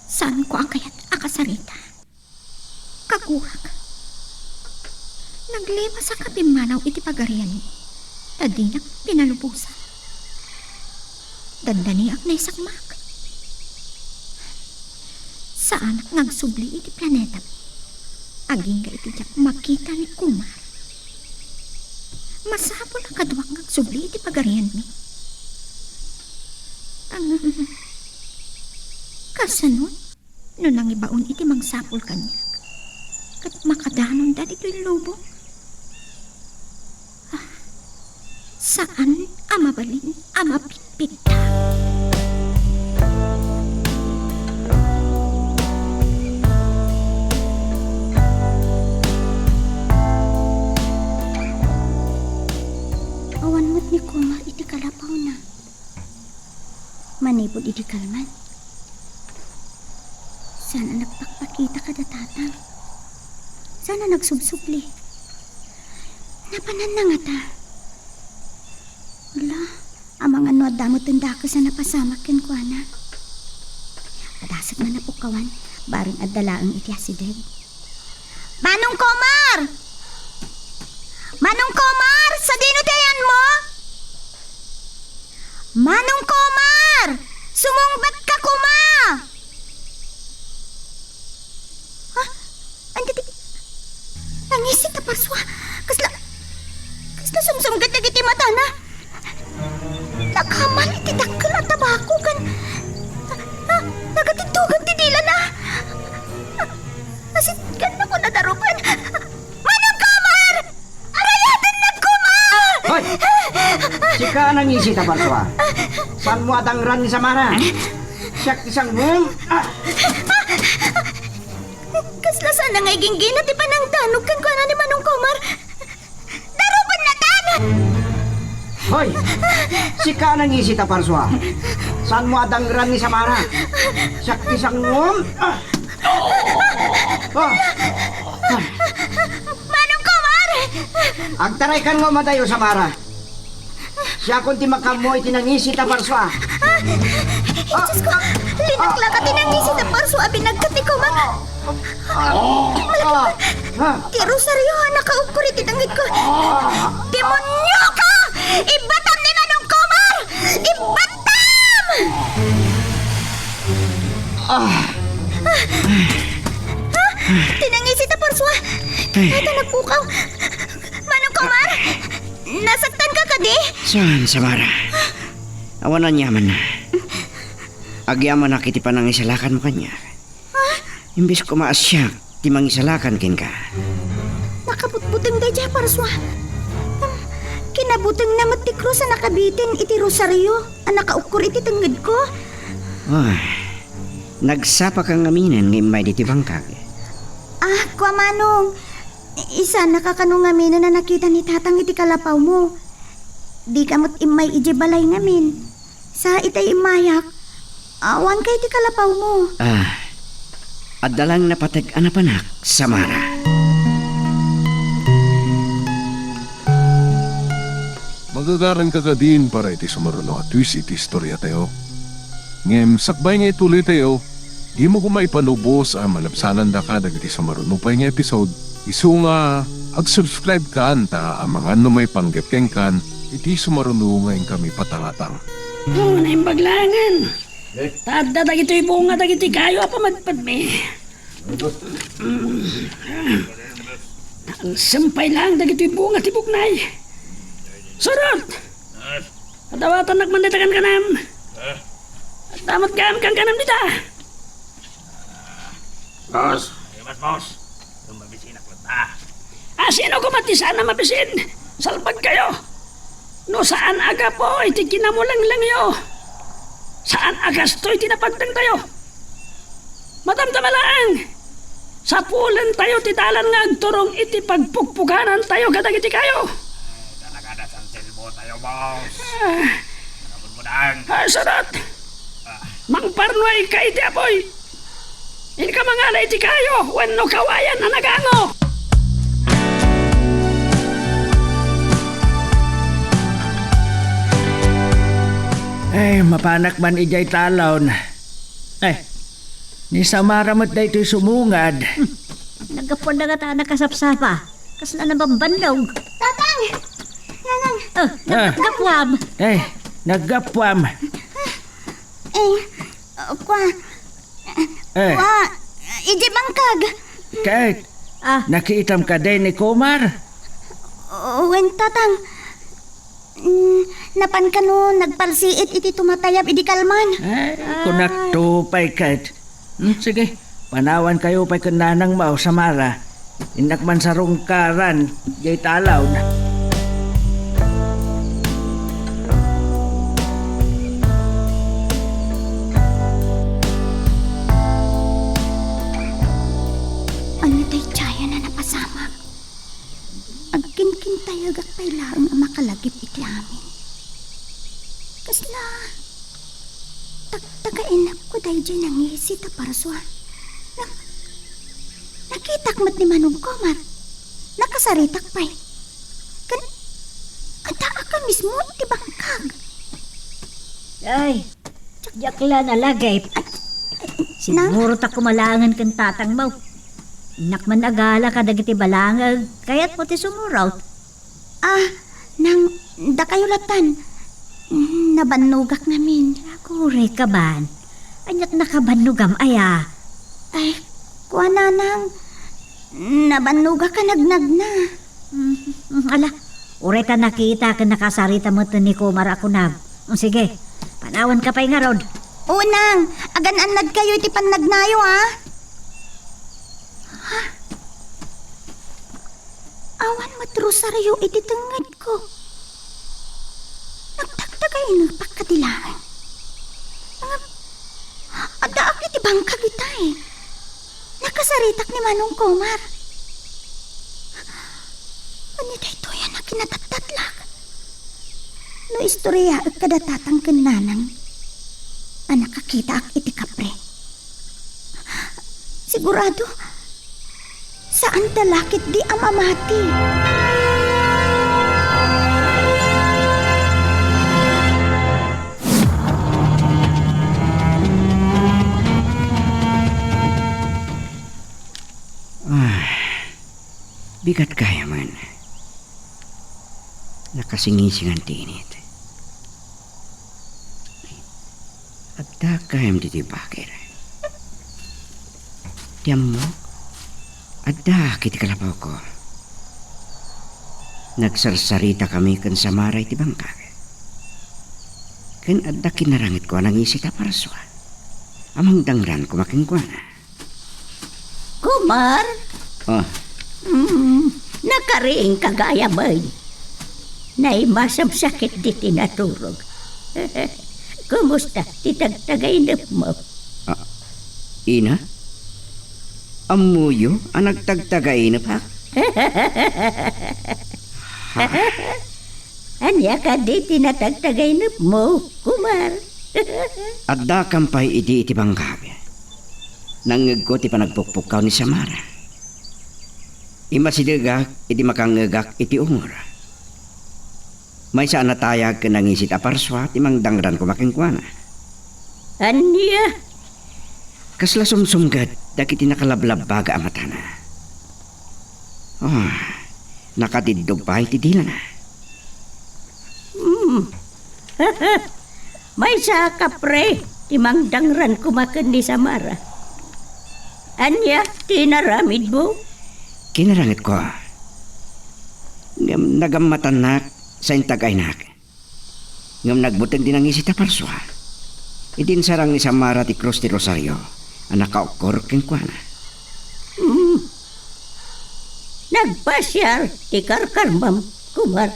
Saanko a kayat a kasarita. Kaguak. Naglimasak a pimmanaw iti pagarianmi, ta dinak pinalubosan. Dandaniak naisakmak. Saanak nga agsubli iti planetami, agingga iti diak makita ni Kumar. Masapul a kaduak nga agsubli iti pagarianmi. Ngem, kasano? No nangibaon iti mangsapul kaniak, ket makadanonda ditoy lubong. Ah, saan a mabalin a mapitpitta. Awan met ni Kumar iti kalapawna. Manipud idi kalman, saan a nagpakpakita kada tatang. Saan a nagsubsubli. Napananna ngata. Ala, amangan no adda met ti dakes a napasamak kenkuana. Padasek man a pukkawan, bareng adda laeng iti asideg. Manong Komar! Manong Komar, sadino ti ayanmo? Manong Komar! Sumungbat ka koma! Ha? Andi ti nangisit a parsua. Kasla, kasla sumsumgat dagiti matana. Nakaman iti dakkel a tabako ken, ah, nagatiddogan ti dilana. Asit ken nakuna darupen. Manong Komar! Arayatennak koma! Hoy! Sika a nangisit a parsua. Saanmo a dangran ni Samara? Siak ti sangom. Ah! Kasla saan nga iginggina ti panangdanok kenkuana ni Manong Komar. Darupennakon! Hoy! Sika a nangisit a parsua. Saanmo a dangran ni Samara? Siak ti sangom. Ah! Ah! Manong Komar! Agtaraykan nga umadayo, Samara. Siakon ti makaammo iti nangisit a parsua. Ah! Diyos ko, linaklaka ti nangisit a parsua a binagkat ni Komar. Ah! Ah! Ti rosario a nakaukkor iti tengngedko. Demonioka! Ibbatam ni Manong Komar! Ibbatam! Ah! Ah! Ti nangisit a parsua! Ay. Ita nagpukaw! Manong Komar! Nasaktanka kadi? Saan, Samara? Awan aniamanna. Agyamanak iti panangisalakanmo kaniak. Ha? Imbes koma a siak ti mangisalakan kenka. Nakabutbuteng daydiay a parsua. Ngem kinabutengna met ti krus a nakabitin iti rosario a nakaukkor iti tengngedko. Ah, nagsapaka ngaminen nga immay ditoy bangkag. Ah, kua manong, isannaka kano ngaminen a nakita ni Tatang iti kalapawmo. Dika met immay idiay balay ngamin. Sa itay immayak, awanka iti kalapawmo. Ah, adda laeng napateg a napanak, Samara. Magagaranka kadin para iti sumaruno a twist iti istoriatayo. Ngem sakbay nga ituloytayo, dimo koma ipanubos a malabsanandaka dagiti sumaruno pay nga episode. Isu nga, ag-subscribe kan ta amangan no maipanggep kenkan iti sumaruno nga inkami patalatang. O, naimbag laengen. Eh? Ta adda dagitoy bunga dagiti kayo a pamadpadmi. Mm. Nangsempay laeng dagitoy bunga ti buknay. Surot! Adawatannak man dita kankanam. Adda met gayam kankanam dita. Boss. Boss, boss. Mabisinak latta. Ah, sino koma ti saan a mabisin? Salbagkayo. No saan a gapu iti kinamulenglengyo, saan a gasto iti napagtengtayo. Madamdama laeng, sapulentayo ti dalan nga agturong iti pagpukpukanantayo kadagiti kayo. Ay, talaga, nasanselbo tayo, boss. Ah. Nakabudbudang. Ah, surot. Ah. Mangparnuay ka iti apoy. Inka mangala iti kayo wenno kawayan a nagango. Ay, mapanak man idiay talon. Ay, ni Samara met daytoy sumungad. Naggapuan na nga ta nakasapsapa. Kasla nabambannog. Tatang! Nanang! Ah, ah. Naggapuam. Eh, naggapuam. Eh, uh, kwa. Eh. Kwa, idiay bangkag. Ket, ah, nakiitam kadi ni Komar? Wen, Tatang. Mm, napan kano nagpalsiit iti tumatayab idi kalman. Ay, ah, kunakto pay ket. Hmm, sige, panawankayo pay ken nanangmo, Samara. Innak man sarungkaran, jay talon. Ania daydiay a napasamak? Agkinkintayagak pay laeng a makalagip iti amin. Kasla Nagtagtagainepko daydiay nangisit a parsua. Ngem nakitak met ni Manong Komar. Nakasaritak pay. Ken addaak a mismo iti bangkag. Ay, diak la nalagip. Ay, ay, Nang? Sinurot a kumalaangen ken tatangmo. Innak man agala kadagiti balangeg, kayatmo ti sumurot. Ah, Nang, dakayo latan. Mm, nabannogak ngamin. Aguray ka ban. Ania't nakabannogam aya? Ay, kuana, Nang. Nabannogak a nagnagna. Mm, mm, ala, uray ta nakita ken nakasarita met ni Komar a kunam. Mm, sige, panawanka pay ngarud. O, Nang, agan-annadkayo iti pannagnayo, a? Ha? Awan met rosario iti tengngedko. Nagtagtagainepak kadi laeng. Ngem, addaak iti bangkag itay. Nakasaritak ni Manong Komar. Ania daytoy a nakinadakdaklak? No istoriaek kada tatang ken nanang a nakakitaak iti kapre, sigurado, saanda la ketdi a mamati. Ah, bigat gayamen. Nakasingisingan ti init. Adda gayam ditoy bakir. Ti ammok, addaak iti kalapawko. Nagsarsaritakami ken Samara iti bangkag. Ken adda kinarangitko a nangisit a parsua a mangdangran koma kenkuana. Kumar? Ah. Mm, nakariingka gayam, ay. Naimasam sakit diti naturog. Kumusta ti tagtagainepmo? Ah, ina? Ammoyo a nagtagtagainepak? Ha? Ania kadi ti natagtagainepmo, Kumar? Addakam pay idi iti bangkag. Nangngegko ti panagpukpukkaw ni Samara. Immasidegak idi makangngegak iti ungor. Maysa a natayag ken nangisit a parsua ti mangdangran koma kenkuana. Ania? Kasla sumsumged dagiti nakalablabbaga a matana. Ah, nakadiddog pay ti dilana. Hmm. Maysa a kapre ti mangdangran koma ken ni Samara. Ania ti inaramidmo? Kinarangitko. Ngem nagammatannak sa intag-aynak. Ngem nagbuteng ti nangisit a parsua. Idi insarang ni Samara ti krus ti rosario a nakaukkor kenkuana. Hmm. Nagpasiar ti karkarmam, Kumar.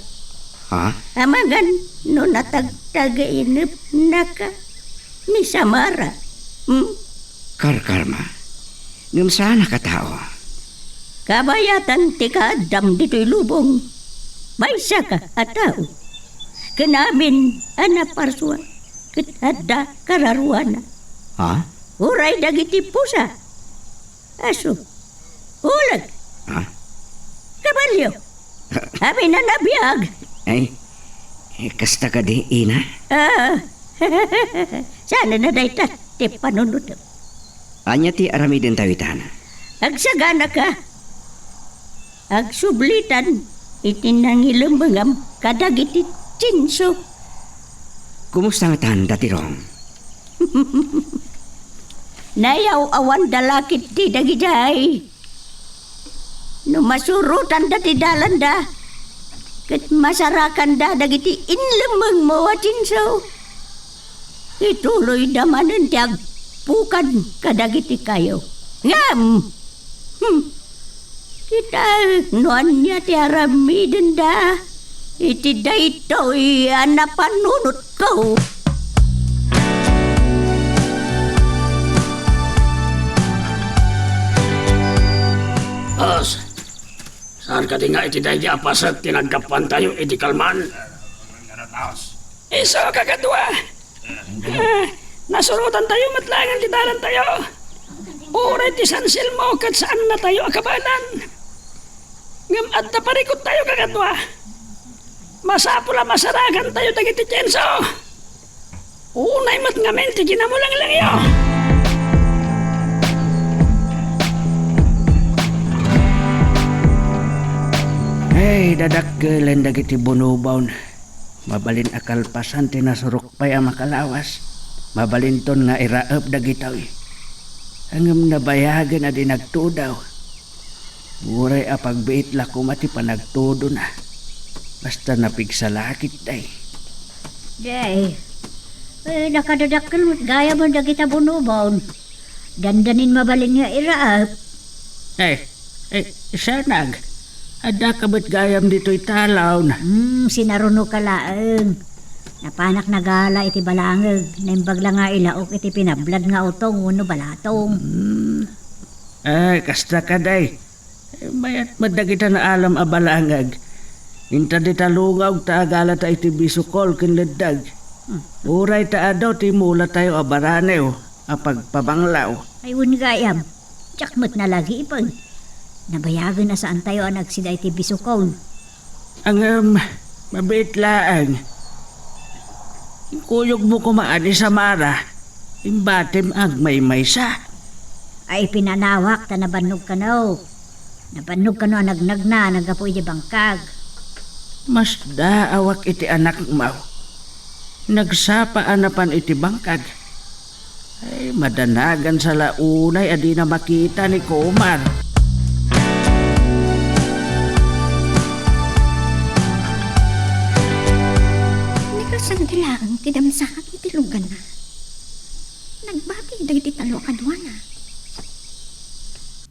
Ha? Amangan no natagtagainepnaka ni Samara. Hmm? Karkarma? Ngem saanak a tao. Kabayatan ti kaaddam ditoy lubong. Maysaka a tao. Ken amin a naparsua ket adda kararuana. Ha? Uray dagiti pusa. Aso. Uleg. Ha? Kabalio. Amin a nabiag. Ay, eh, kasta kadi, ina? Ah. Saan a dayta ti panunotem? Ania ti aramidentayo itan? Agsaganaka. Agsublitan iti nangilemmengam kadagiti tsinso. Kumusta ngatan, Dati Rong? Nayaw-awanda la ketdi dagidiay. No masurotanda ti dalanda, ket masarakanda dagiti inlemmengmo a tsinso, ituloyda manen ti agpukan kadagiti kayo. Ngem, hmm, kitaek no ania ti aramidenda iti daytoy a napanunotko. Boss, saan kadi nga iti daydi a paset ti naggapuantayo iti kalman? Isu, kakadua. Ah, Surotantayo met laengen ti dalantayo. Uray ti sansilmo ket saannatayo a kabaelan. Ngem adda parikuttayo, kakadua. Masapul a masarakantayo dagiti tienso. Unay met ngamin ti kinamulenglengyo. Ay, dadakkelen dagiti bunobon. Mabalin a kalpasan ti nasurok pay a makalawas. Mabalinton nga iraep dagitoy. Ngem nabayagen a di nagtudaw. Uray a pagbiit la koma ti panagtudona. Basta napigsa la ketdi. Day, eh, nakadadakkel met gayam dagita bunobon. Dandanin mabalin nga iraep. Eh, eh, Sianag, adda ka met gayam ditoy talon. Hmm, sinarunoka laeng. Napanak nagala iti balangeg. Naimbag la nga ilaok iti pinablad nga utong wenno balatong. Hmm. Ay, kasta kadi. Eh, mayat met dagita naalam a balangeg. Inta dita lungag ta agalata iti bisukol ken leddeg. Hmm. Uray ta adu ti mulatayo a baraniw a pagpabanglaw. Ay, wen gayam. Diak met nalagipen. Nabayagen a saantayo a nagsida iti bisukol. Ngem, mabiit laeng. Inkuyogmo koma a ni Samara, imbatim agmaymaysa. Ay, pinanawak ta nabannog kano. Nabannog kano a nagnagna, naggapu iti bangkag. Masdaawak iti anakmo. Nagsapa a napan iti bangkag. Ay, madanagan sa la unay a dina makita ni Kumar. Ni Crescente laeng ti damsakak iti luganna. Nagbati dagiti tallo a kaduana.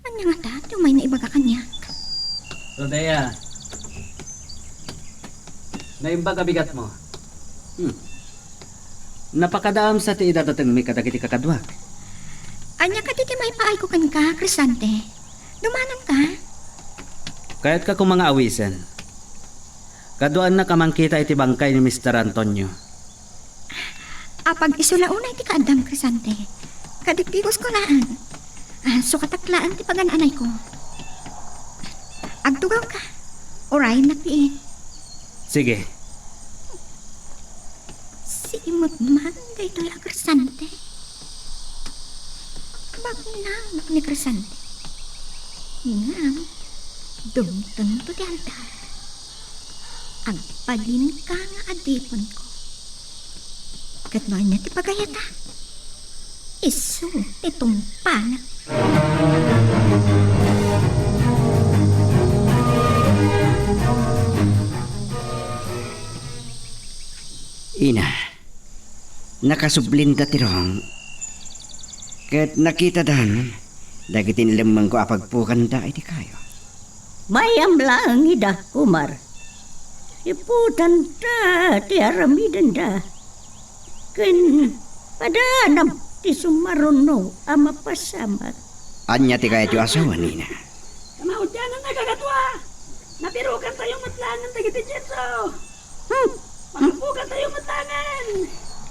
Ania ngata ti umayna ibaga kaniak? Rodea, naimbag a bigatmo. Hmm. Napakadaam sa ti idadatengmi kadagiti kakaduak. Ania kadi ti maipaayko kenka, Crescente? Dumanonka? Kayatka koma nga awisen. Kaduaannak a mangkita iti bangkay ni Mister Antonio. Apag-isu la unay ti kaaddam, Crescente. Kadikdikosko laeng. Ah, sukatak laeng ti pagan-anayko. Agtugawka. Uray, nagdiin. Sige. Siimut man daytoy a Crescente. Baknang ni Crescente. Ngem, dumtengto ti altar. Agbalinka nga adipenko. Ket no ania ti pagayata, isu ti tungpana. Ina, nakasublinda ti rong, ket nakitadan dagiti inlemmengko a pagpukanda iti kayo. Mayam laeng ida, Kumar. Iputanta ti aramidenda. Ken padanam ti sumaruno a mapasamak. Ania ti kayatyo a sawen, ina? Kamaudiananna, kakadua! Nabirukantayo met laengen dagiti tienso! Hmm. Makapukantayo met laengen!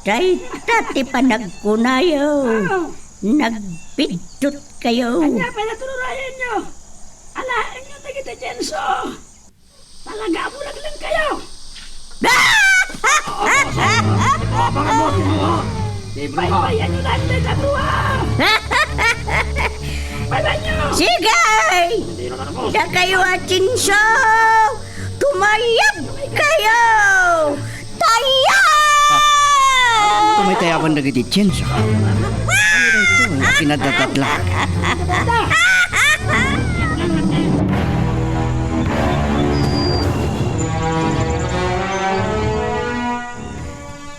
Dayta ti panagkunayo. Ah. Nagbiddutkayo. Ania pay la ti rurayenyo? Alaenyo dagiti tienso! Talaga a bulaglengkayo! Di bruha. Paypayanyo laeng dayta a bruha! Paypayanyo! Sige! Dakayo a tienso! Tumayab kayo! Tayab! Tumaytayaban dagiti tienso. Ano daytoy a kinadadatlak?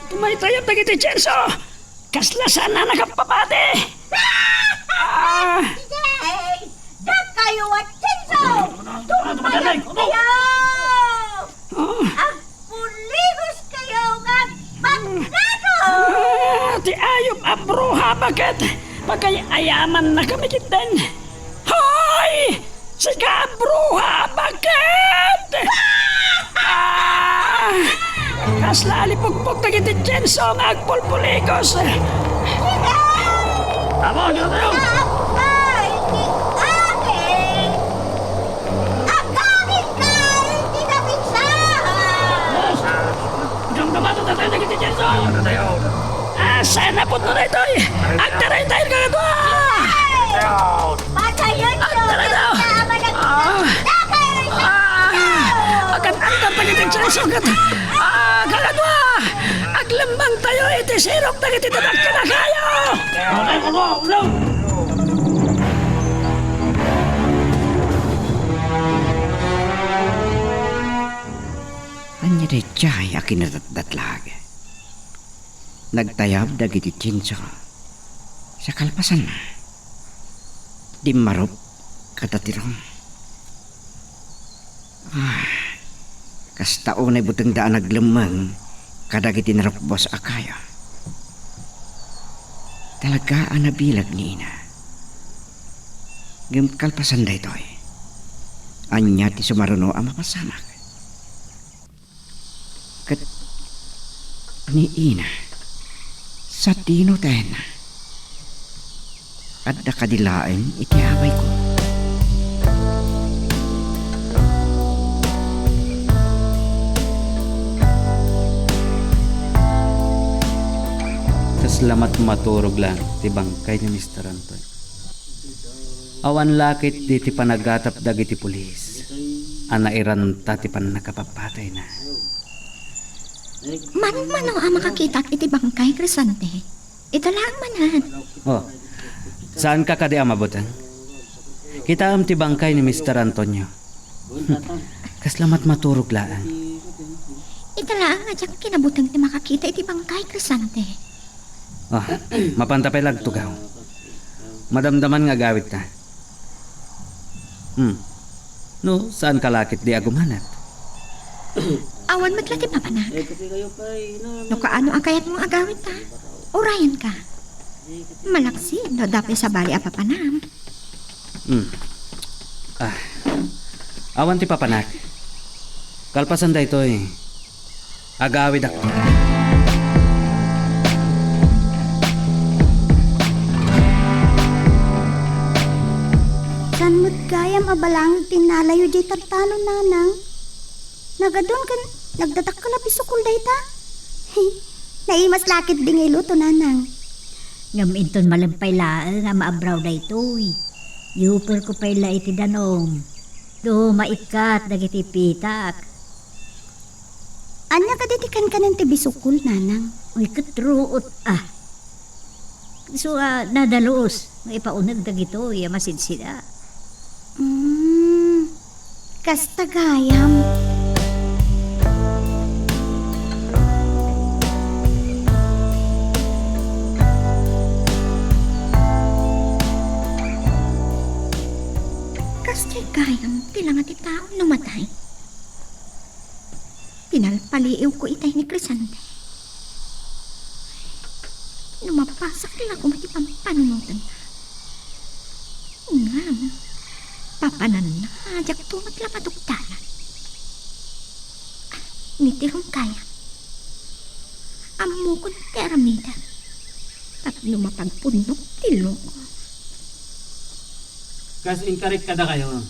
Tumaytayab dagiti tienso! Kasla saan a nakapapati! Ah! Dakayo a tienso! Tumayab kayo! Ah! Agpuligos kayo nga agpagnago! Ah, ti ayup a bruha, baket! Pagay-ayamannakami ketdin! Hoy! Sika a bruha, baket! Ah! Kasla alipugpog dagiti tienso nga agpulpuligos! Amo, dito tayo! Agawid ka iti napisahan! Diyan ka ba? Tayo, tayo, tayo, tayo, tayo. Ah, sana po na ito eh! Agtaray tayo, kakadwa! Patayon niyo! Agtaray tayo! Ah! Ah! Agtaray tayo! Agtaray tayo! Ah! Kakadwa! Aglemmeng tayo iti sirok dagiti dadak kadakayo! Ania daydiay a kinadatdatlag? Nagtayab dagiti tienso. Sa kalpasanna, dimmarup kada tirong. Ah, kasta unay butengda a naglemmeng kadagiti narukbos a kayo. Talaga a nabileg ni ina. Ngem kalpasan daytoy, ania ti sumaruno a mapasamak? Ket ni ina, sadino ta ania? Adda kadi laeng iti abayko. Kasla met maturog laeng ti bangkay ni Mister Anton. Awan la ketdi ti panagatap dagiti pulis a nairanta ti pannakapapatayna. Manong-mano a makakitak iti bangkay, Crescente? Ita laeng manen. Oh, saanka kadi a mabuteng? Kitaem ti bangkay ni Mister Antonio. Kasla met maturog laeng. Ita laeng a diak kinabuteng ti makakita iti bangkay, Crescente. Ah, mapanta pay la agtugaw. Madamdaman nga agawidta. Hmm. No, saanka la ketdi a gumanep? Awan met la ti papanak. No kaano a kayatmo nga agawidta, urayenka. Malaksid no adda pay sabali a papanam. Hmm. Ah. Awan ti papanak. Kalpasan daytoy, agawidak. Saan met gayam a balangig ti nalayo diay tartanon, nanang? Nagadun ken nagdadakkel a bisukol dayta. Naimas la ketdi nga iluto, nanang. Ngem inton malem pay laeng a maabraw daytoy, yuperko pay la iti danum. No maikkat dagiti pitak. Ania kadi ti kankanen ti bisukol, nanang? Uy, ket ruot, ah. Isu a nadalus nga ipauneg dagitoy a masidsida. Mm, kasta gayam. Kasta gayam ti langa ti tao no matay. Pinalpaliiwko itay ni Crescente. No mapasak la koma ti pampanunotenna. Ngem, papananna, diakto met la madugtalan. Ni ti rungkayam. Ammokon ti aramidek. Tapno mapagpudnok ti loko. Kas inkarik kadakayo,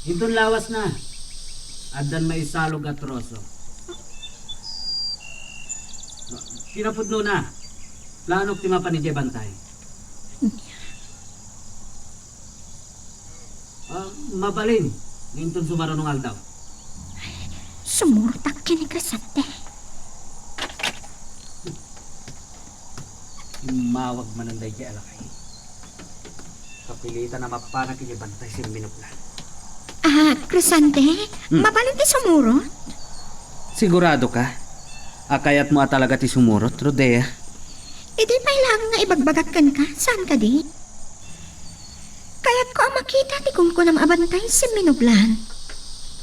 inton lawasna, addan maisalog a troso. Kinapudnona, planok ti mapan idiay bantay. Ah, mabalin nga inton sumaruno nga aldaw. Sumurotak ken ni Crescente. Immawag manen daydiay a lakay. Kapilitan a mapanak iti bantay simminuplan. Ah, Crescente, hmm, mabalin ti sumurot? Sigurado ka a kayatmo a talaga ti sumurot, Rodea? Idi pay laeng nga ibagbagak kenka, saan kadi? Kayatko a makita ti kunkunam a bantay simminuplan.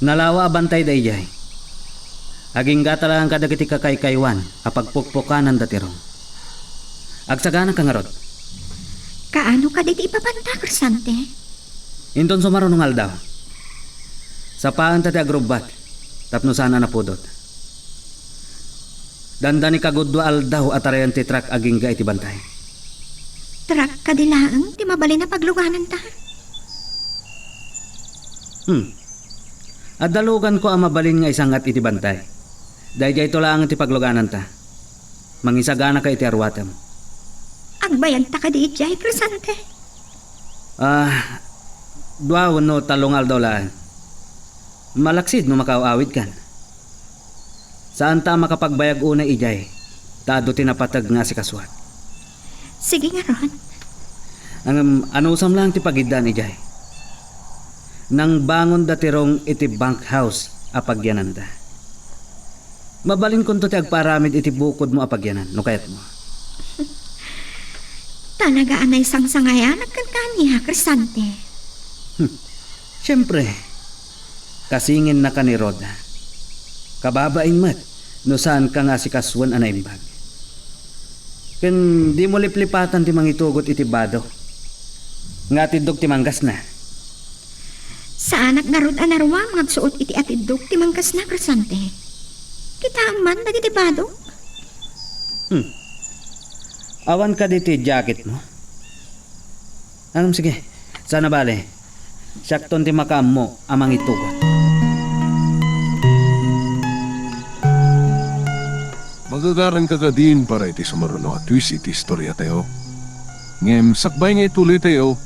Nalawa a bantay daydiay. Agingga ta laeng kadagiti kakaykaywan a pagpukpukanan da ti rong. Agsaganaka ngarud. Kaano kadi ti ipapanta, Crescente? Inton sumaruno nga aldaw, sapaenta ti agrubbat tapno saan a napudot. Dandani kagudua aldaw a tarayan ti truck agingga iti bantay. Truck kadi laeng ti mabalin a paglugananta? Hmm. Adda luganko a mabalin nga isangat iti bantay. Daydayto laeng ti paglugananta. Mangisaganaka iti aruatem. Agbayagta kadi idiay, Crescente? Ah, dua wenno tallo nga aldaw laeng. Malaksid no makaaw-awidkan. Saanta a makapagbayag unay idiay, ta adu ti napateg nga asikasuak. Sige ngarud. Ngem anusam laeng ti pagiddaan idiay. Nangbangonda ti rong iti bunkhouse a pagyananda. Mabalinkonto ti agpaaramid iti bukodmo a pagyanan, no kayatmo. Talaga a naisangsangayanak kenka ania, Crescente? Hmm. Siempre, kasingennaka ni Rhoda. Kababain met no saanka nga asikasuen a naimbag. Ken dimo liplipatan ti mangitugot iti bado nga atiddog ti manggasna. Saanak ngarud a naruam nga agsuot iti atiddog ti manggasna, Crescente. Kitaem man dagiti badok. Hmm. Awan kadi ti jacketmo? Ngem sige, saan a bale. Siakton ti makaammo a mangitugot. Magagaranka kadin para iti sumaruno a twist iti istoriatayo. Ngem sakbay nga ituloytayo,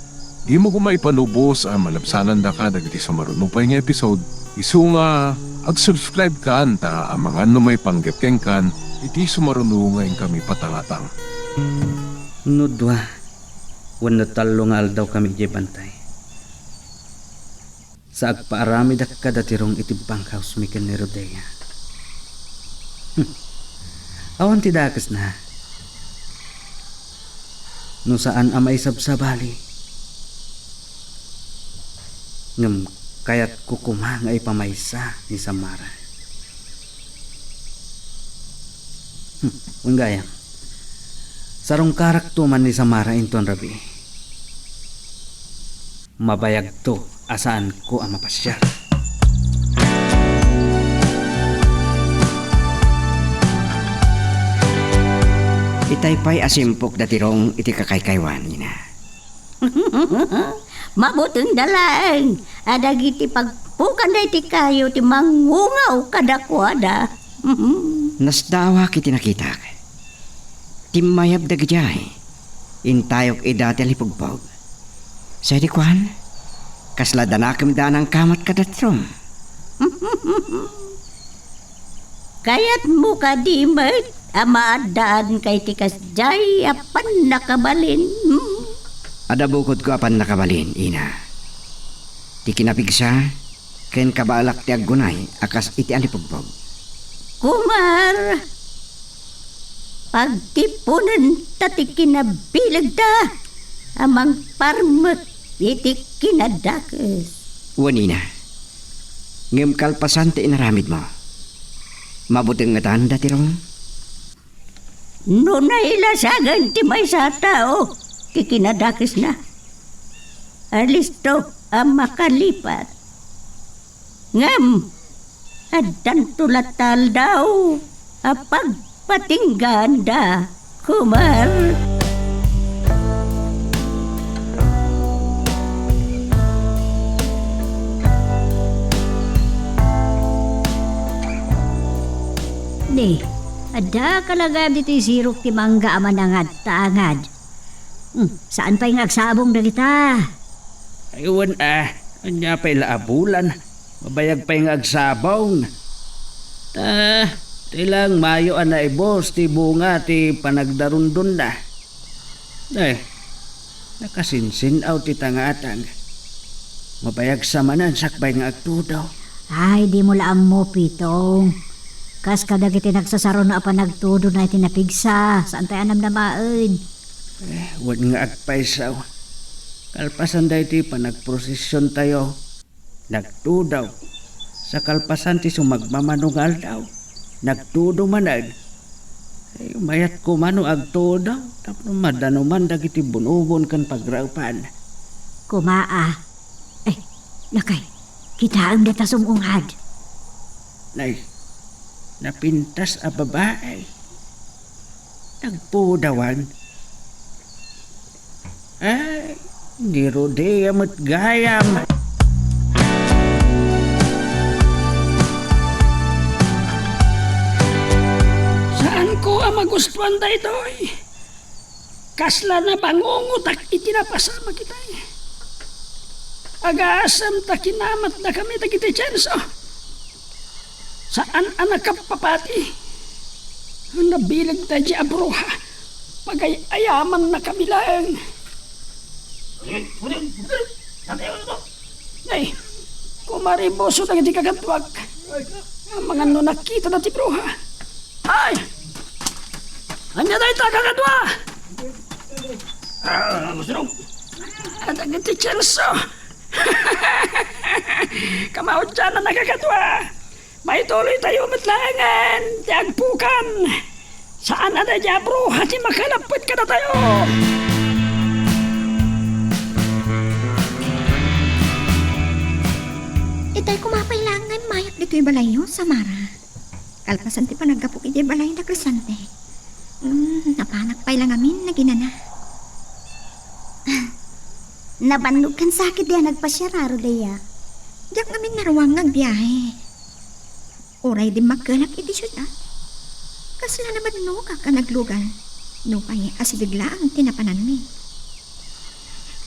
dimo koma ipalubos a malabsanandaka dagiti sumaruno pay nga episode. Isu nga, ag-subscribe kan ta amangan no maipanggep kenkan iti sumaruno nga inkami patangatang. No dua wenno tallo nga aldawkami idiay bantay, sa agpaaramidak kada ti rong iti bunkhouse mi ken ni Rhoda. Hmm. Awan ti dakesna. No saan a maisabsabali, ngem kayatko koma nga ipamaysa ni Samara. Hmm, wen gayam, sarungkarakto man ni Samara inton rabii. Mabayagto a saanko a mapasiar. Itay pay a simpok da ti rong iti kakaykaywan, ina. Mabutengda laeng a dagiti pagpukanda iti kayo ti mangungaw kadakuada. Nasdaawak iti nakitak. Timmayab dagidiay. Intayok ida ti alipugbog. Sadi kuan, kasla danakemda a nangkamat kada ti rong. Kayatmo kadi met a maaddaanka iti kasdiay a pannakabalin? Hmm? Adda bukodko a pannakabalin, ina. Ti kinapigsa ken kabaelak ti aggunay a kas iti alipugbog. Kumar, pagtiponenta ti kinabilegda a mangparmek iti kinadakes. Wen, ina. Ngem kalpasan ti inaramidmo, mabutengngetan da ti rong? No nailasagen ti maysa a tao ti kinadakesna, alisto a makalipat. Ngem addanto latta aldaw a pagpatinggaanda, Kumar. Ni, adda kalagad iti sirok ti mangga a manangad ta angad. Hmm, saan pay nga agsabong dagita? Ay, wen a, ania pay la a bulan? Mabayag pay nga agsabong. Ta, ti lang mayo a naibus ti bunga ti panagdarundonna. Ay, nakasinsin-aw ti tangatang. Mabayag sa manen sakbay nga agtudo. Ay, dimo la ammo, Pitong. Kas kadagiti nagsasaruna a panagtudona iti napigsa, saan tayo a namnamaen? Eh, wen nga agpaysaw. Kalpasan daytoy panagprosesiontayo, nagtudo. Sa kalpasan ti sumagmamano nga aldaw, nagtudo manen. Eh, mayat koma no agtudo, tapno madanuman dagiti bunubon ken pagraepan. Kumaa. Eh, lakay, kitaem data sum-ungad. Nay, napintas a babai. Tagpudawan. Ay, ni Rodea met gayam. Saanko a magustuan daytoy. Kasla nabangungotak iti napasamak itay. Agasem ta kinamatdakami dagiti Tienso. Saan a nakappapati. Nabileg daydi a bruha. Pagay-ayamannakami laeng. Ay, kumaribuso dagiti kakaduak. Amangan no nakita dati bruha. Ay! Ania dayta, kakadua? Ah, Musrog. Adagiti Tienso. Kamaudianna, kakadua. Maituloy tayo met laengen ti agpukan. Saan a daydi a bruha ti makalapped kadatayo. Itay koma pay laeng nga immayak ditoy balayyo, Samara. Kalpasan ti panaggapok idiay balay da Crescente. Hmm, napanak pay la ngamin naginana. Nabannog kan sakit di a nagpasiar, Rodea. Diak ngamin naruam nga agbiahe. Uray dimmakkelak iti siudad, kasla nabannogak a naglugar, nupay asideg laeng ti napananmi.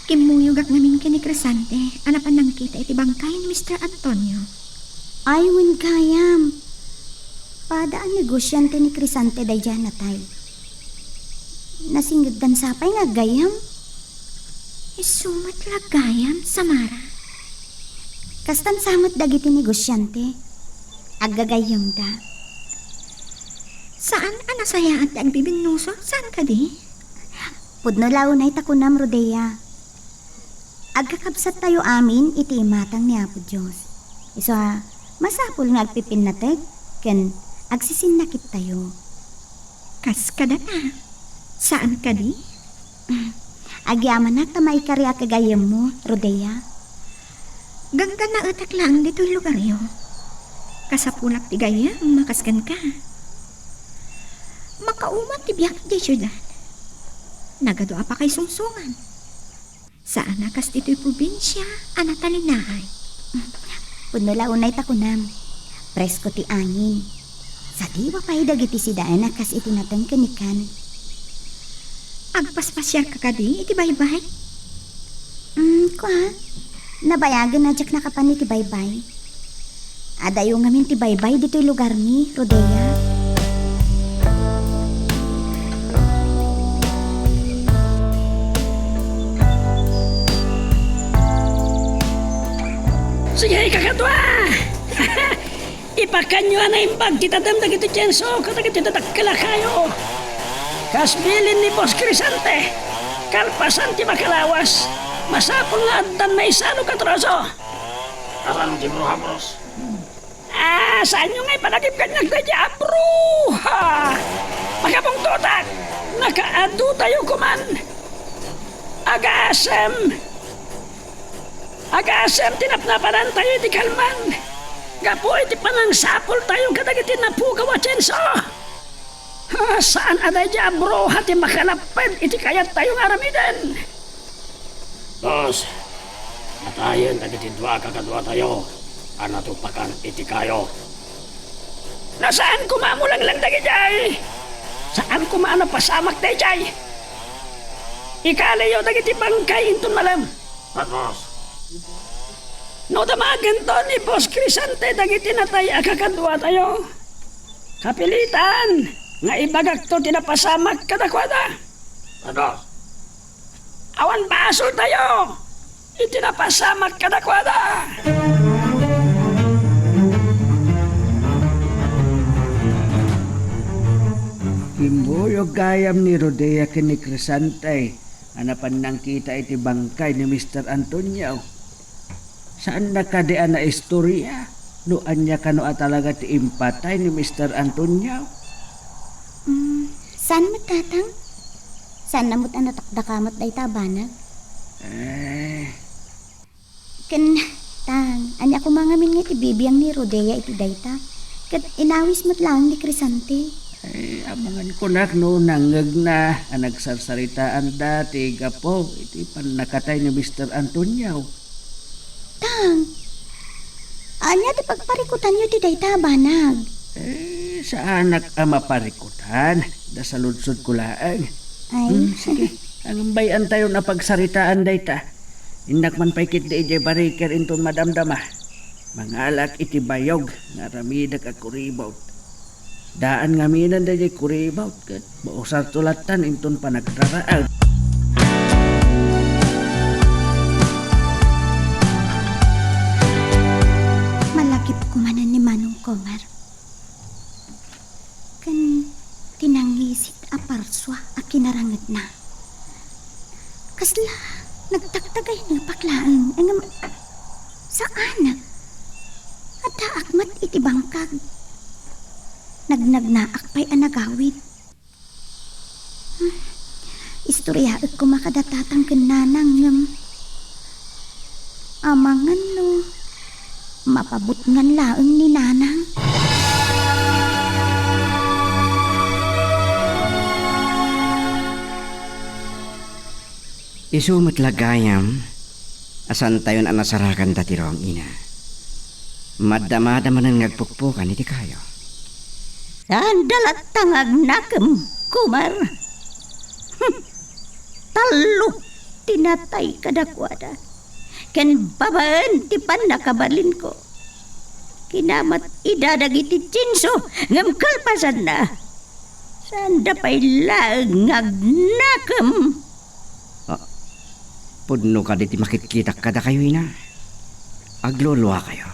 Kimmuyogak ngamin ken ni Crescente a napan nangkita iti bangkay ni Mister Antonio. Ay, wen gayam. Pada a negosiante ni Crescente daydiay a natay. Nasingegdan sa pay nga aggayyem? Isu met la gayam, Samara. Kastan sa met dagiti negosiante. Aggagayyemda. Saan a nasayaat ti agbibinnuso, saan kadi? Pudno la unay ta kunam, Rodea. Agkakabsattayo amin iti imatang ni Apo Dios. Isu a, masapul nga agpipinnateg ken agsisinnakit tayo. Kas kadata, saan kadi? Agyamanak ta maikari a kagayyemmo, Rodea. Ganggannaetak laeng ditoy lugaryo. Kasapulak ti gayyem a kas kenka. Makauman ti biak idiay siudad. Nagadu a pakaisungsongan. Saan a kas ditoy probinsia a natalinaay. Pudno la unay ta kunam, presko ti angin. Sadiwa pay dagiti sidaen a kas iti nateng ken ni Kan. Agpaspasiarka kadi iti baybay? Mm, kua, nabayagen a diak nakapan iti baybay. Adayo ngamin ti baybay ditoy lugarmi, Rodea. Sige, kakadua! Ipakanyo a naimbag ti tattao dagiti Tienso kadagiti dadakkel a kayo. Kas bilin ni Boss Crescente, kalpasan ti makalawas, masapul nga addan maisalog a troso. Asan ti bruha, Boss? Ah, saanyo nga ipanagip kaniak daydi a bruha? Makabungtotak, nakaadu tayo koman. Agasem. Agasem ti napnapanantayo iti kalman. Gapu iti panangsapultayo kadagiti napukaw a Tienso. Ah, saan a daydi a bruha ti makalapped iti kayattayo nga aramiden. Boss, atayen dagiti dua a kakaduatayo a natupakan iti kayo. No saan koma a mulanglang dagidiay, saan koma a napasamak daydiay. Ikaliyo dagiti bangkay inton malem. Boss. No damagento ni Boss Crescente dagiti natay a kakaduatayo, kapilitan nga ibagakto ti napasamak kadakuada. Boss. Awan basoltayo iti napasamak kadakuada. Kimmuyog gayam ni Rodea ken ni Crescente a napan nangkita iti bangkay ni Mister Antonio. Saanna kadi a naistorya no ania kano a talaga ti impatay ni Mister Antonio? Mm, saan met, Tatang? Saanna met a nadakdakamat dayta a banag? Eh. Ken, Tang, ania koma ngamin nga iti bibiang ni Rodea iti dayta? Ket inawis met laeng ni Crescente. Eh, amangan kunak no nangngegna a nagsarsaritaanda ti gapu iti pannakatay ni Mister Antonio. Tang, ania ti pagparikutanyo ti dayta a banag? Eh, saanak a maparikutan. Da saludsodko laeng. Ay. Hmm, sige. Angbay-antayon a pagsaritaan dayta. Innak man pay ketdi idiay bariker inton madamdama. Mangalak iti bayog nga aramidek a kuribot. Daan ngamin daydiay kuribot ket mausarto lattan inton panagdaraag. Malagipko manen ni Manong Comer ken ti nangisit a parsua a kinarangedna. Kasla nagtagtagaynepak laeng, ngem saan. Addaak met iti bangkag. Nagnagnaak pay a nagawid. Istoryaek koma kada tatang ken nanang, ngem amangan no mapabutngan laeng ni nanang. Isu met la gayam a saantayon a nasaragan da ti rong, ina. Madamada manen nga agpukpukan iti kayo. Saanda latta nga agnakem, Kumar. Hm. Tallo ti natay kadakuada. Ken babaen ti pannakabalinko. Kinamat ida dagiti Tienso ngem kalpasanna, saanda pay laeng nga agnakem. Ah, pudno kadi ti makitkitak kadakayo, ina? Agluluakayo.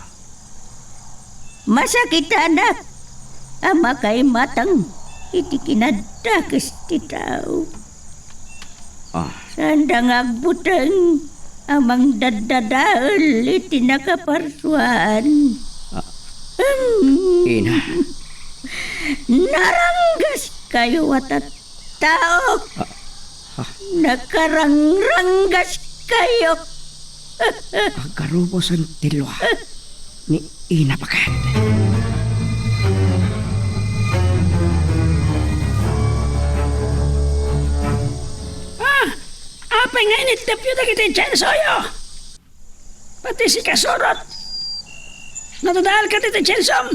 Masakitanak a makaimatang iti kinadakes ti tao. Ah. Saanda nga agbuteng a mangdaddadael iti nakaparsuan. Ah. Hmm. Ina. Naranggaskayo a tattao. Ah. Ah. Nakarangranggaskayo. Agarubosen ti lua ni ina paket. Ah! Apay nga inittepyo dagiti Tiensoyo? Pati sika surot. Nadadael ka ti Tiensom.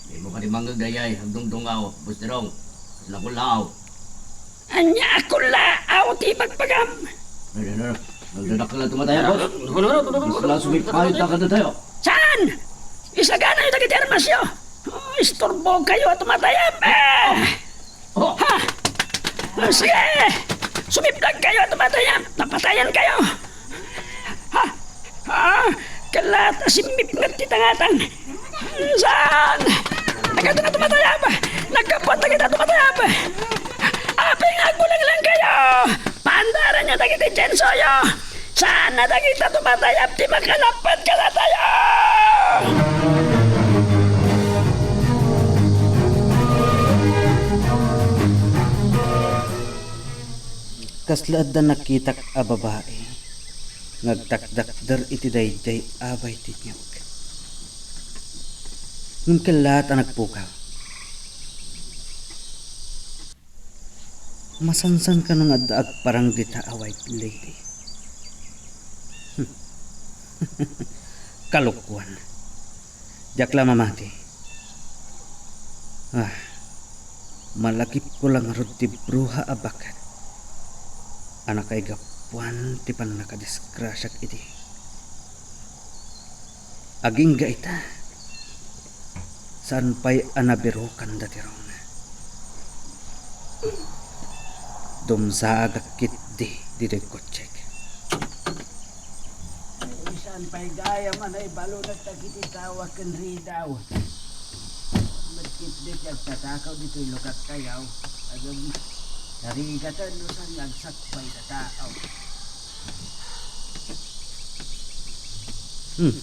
Dimo kadi mangngeg dayay, agdungdungaw, Boss Dirong. Kasla kullaaw. Ania a kullaaw ti ibagbagam? Ay, ay, ay, nagdadakkel a tumatayab, boss. Kasla sumipayot ta kadatayo. Saan? Isaganayo dagiti armasyo. Oh, isturbokayo a tumatayab. Ah! Oh. Ha? Ah, sige! Sumipdagkayo a tumatayab. Napatayankayo. Ha? Ah, kalat a simmipnget ti tangatang. Saan? Dagita tumatayab! Naggapuan dagita tumatayab! Apay nga agbulenglengkayo? Paandaranyo dagiti Tiensoyo! Saan a dagita tumatayab ti makanappet kadatayo? Kasla adda nakitak a babai nga agtakdakder iti daydiay abay ti niyog. Ngem kellaat a nagpukaw. Masansan kano nga adda agparang dita a white lady? Kalokoan. Diak la mamati. Ah, malagipko la ngarud ti bruha a baket a nakaigapuan ti pannakadisgrasiak idi. Agingga ita, saan pay a nabirukan da ti rong. Dumsaagak ketdi diay kotsek. Ay, saan pay gayam a naibalunak dagiti tao a ken ridaw. Met ketdi ti agtatakaw ditoy lugartayo. Agem, narigatan no saan nga agsakbay a tao. Hmm.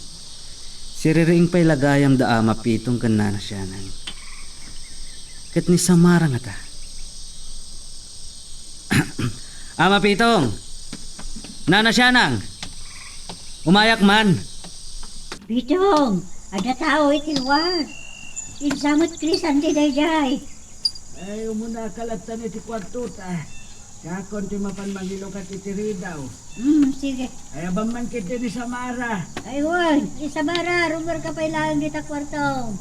Siririing pay la gayam da Ama Pitong ken Nana Sianang. Ket ni Samara ngata? Ama Pitong! Nana Sianang! Umayak man! Pitong, adda tao iti luar. Insa met Chris andi daydiay. Ay, umunaka latta iti kuartota. Siakon ti mapan mangilukat iti ridaw. Hmm, sige. Ay, awan man ketdi ni Samara. Ay, wen, ni Samara, rumerka pay laeng dita kuartom.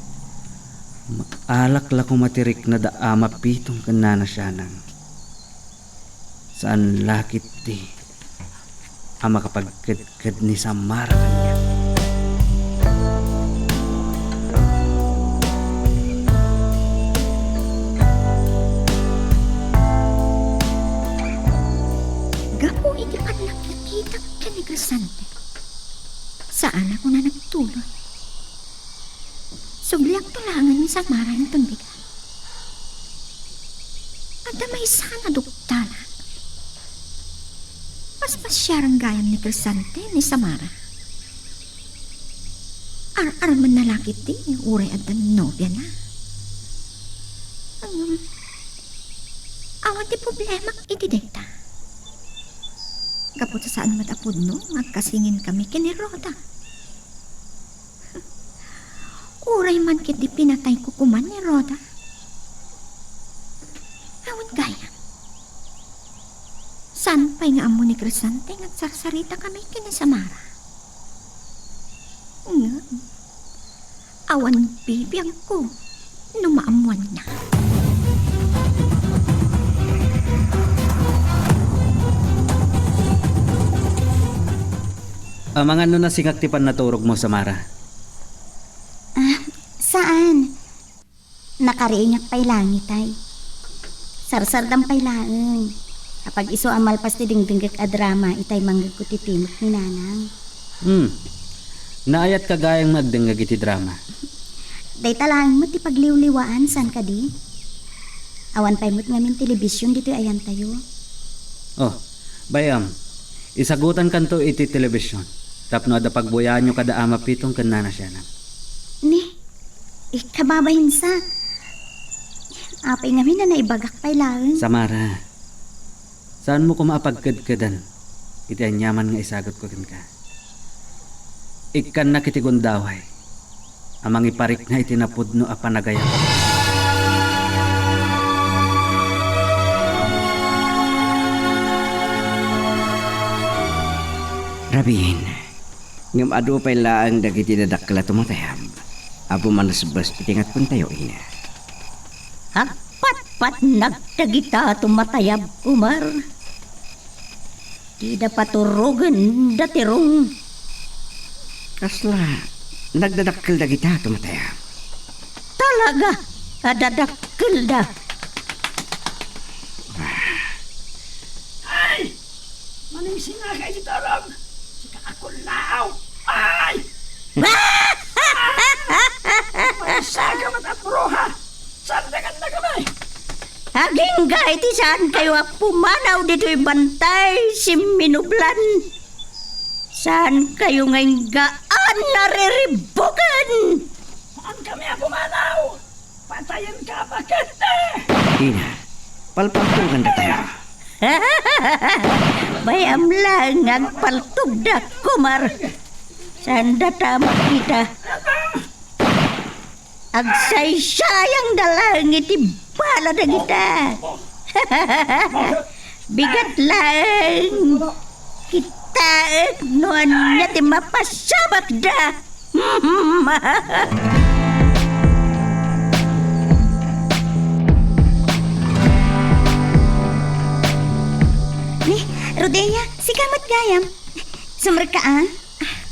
Maalak la koma ti rikna da Ama Pitong ken Nana Sianang. Saan la ketdi a makapagkedked ni Samara kaniak. Gapu iti pannakkitak ken ni Crescente, saan a kuna nagtuloy. Subliakto laengen ni Samara inton bigat. Adda maysa a naduktalak. Paspasiaren gayam ni Crescente ni Samara. Ar-armenna la ketdi uray adda nobiana. Ngem, awan ti problemak iti dayta. Gapu ta saan met a pudno nga agkasinginkami ken ni Rhoda. Uray man ketdi pinatayko koma ni Rhoda. Awan gayam. Saan pay nga ammo ni Crescente nga agsarsaritakami ken ni Samara. Ngem, awan bibiagko no maammoanna. Amangan no nasingak ti pannaturogmo, Samara. Ah, saan? Nakariingak pay laeng itay. Sarsardam pay laeng. Apag isu a malpas ti dengdengngek a drama itay mangngegko ti timek ni Nanang. Hmm. Naayatka gayam nga agdengngeg iti drama. Dayta laeng met ti pagliwliwaan, saan kadi? Awan pay met ngamin telebision ditoy ayantayo. Oh, bay-am, isagutankanto iti telebision tapno adda pagbuyaanyo kada Ama Pitong ken Nana Sianang. Ni, ikababainsa. Apay ngamin a naibagak pay laeng. Samara, saanmo koma a pagkedkedan iti aniaman nga isagutko kenka. Ikkannak iti gundaway a mangiparikna iti napudno a panagayam. Rabiin, ngem adu pay laeng dagiti dadakkel a tumatayab a bumanasbas iti ngatpentayo, ina. Agpatpatnag dagita tumatayab, Kumar. Dida paturogen da ti rong. Kasla, nagdadakkel dagita tumatayab. Talaga a dadakkelda. Ay! Maningsinaka iti turog! Sika a kullaw! Ay! Manisaka met a bruha! Sardengannakami! Agingga iti saankayo a pumanaw ditoy bantay simminublan. Saankayo nga inggaan a riribuken! Saankami a pumanaw! Patayenka a baket! Ina, palpaltogandatayo. Bay-am laeng nga agpaltogda, Kumar. Saan data makita? Agsaysayangda laeng iti bala dagita. Bigat laeng. Kitaek no ania ti mapasabakda. Ni, Rodea, sika met gayam. Sumrekka, a?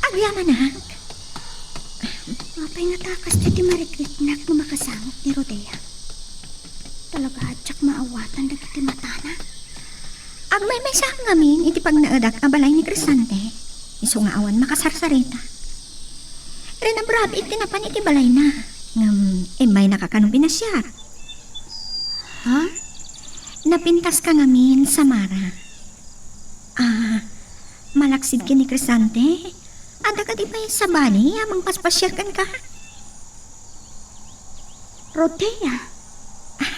Agyamanak. Apay ngata a kastoy ti marikritnak no makasango ni Rodea? Talaga a diak maawatan dagiti matana. Agmaymaysaak ngamin iti pagnaedak a balay ni Crescente, isu nga awan makasarsarita. Rinabrabiit ti napan iti balayna, ngem immaynaka kano binasiar. Ha? Napintaska ngamin, Samara. Ah, malaksid ken ni Crescente, adda kadi pay sabali a mangpaspasiar kenka? Rodea. Ah,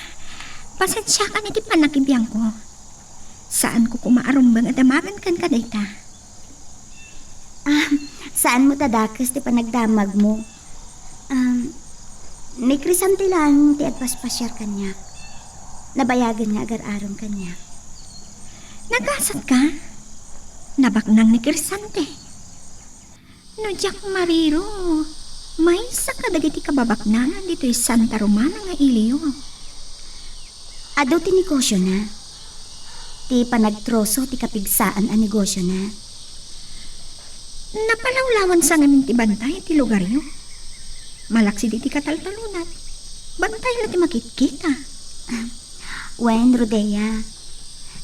pasensiakan iti pannakibiangko. Saanko koma a rumbeng a damagen kenka dayta. Ah, saan met a dakes ti panagdamagmo. Um, ni Crescente laeng ti agpaspasiar kaniak. Nabayagen nga agar-arem kaniak. Nagasat ka? Nabaknang ni Crisante. No diak mariro, maysa kadagiti kababaknangan ditoy Santa Romana nga iliyo. Adu ti negosiona. Ti panagtroso ti kapigsaan a negosiona. Napalawlawansa ngamin ti bantay ti lugaryo. Malaksid iti kataltalonat, bantay la ti makitkita. Ah, wen, Rodea,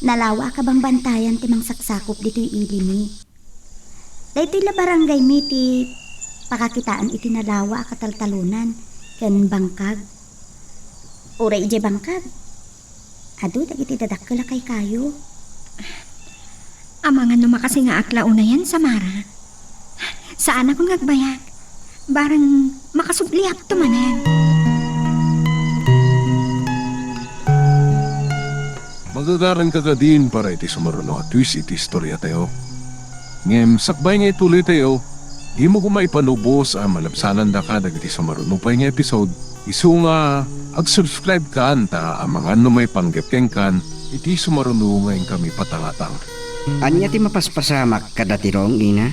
nalawa a kabambantayan ti mangsaksakop ditoy ilimi. Daytoy la barangaymi ti pakakitaan iti nalawa a kataltalonan ken bangkag. Uray idiay bangkag, adu dagiti dadakkel a kaykayo. Amangan no makasingaak la unayen, Samara. Saanakon nga agbayag. Bareng makasubliakto manen. Magagaranka kadin para iti sumaruno a twist iti istoriatayo. Ngem sakbay nga ituloytayo, dimo koma ipanubos a malabsanandaka dagiti sumaruno pay nga episode, isu nga ag-subscribe kan ta amangan no maipanggep kenkan iti sumaruno nga inkami patangatang. Ania ti mapaspasamak kadati Rong, ina?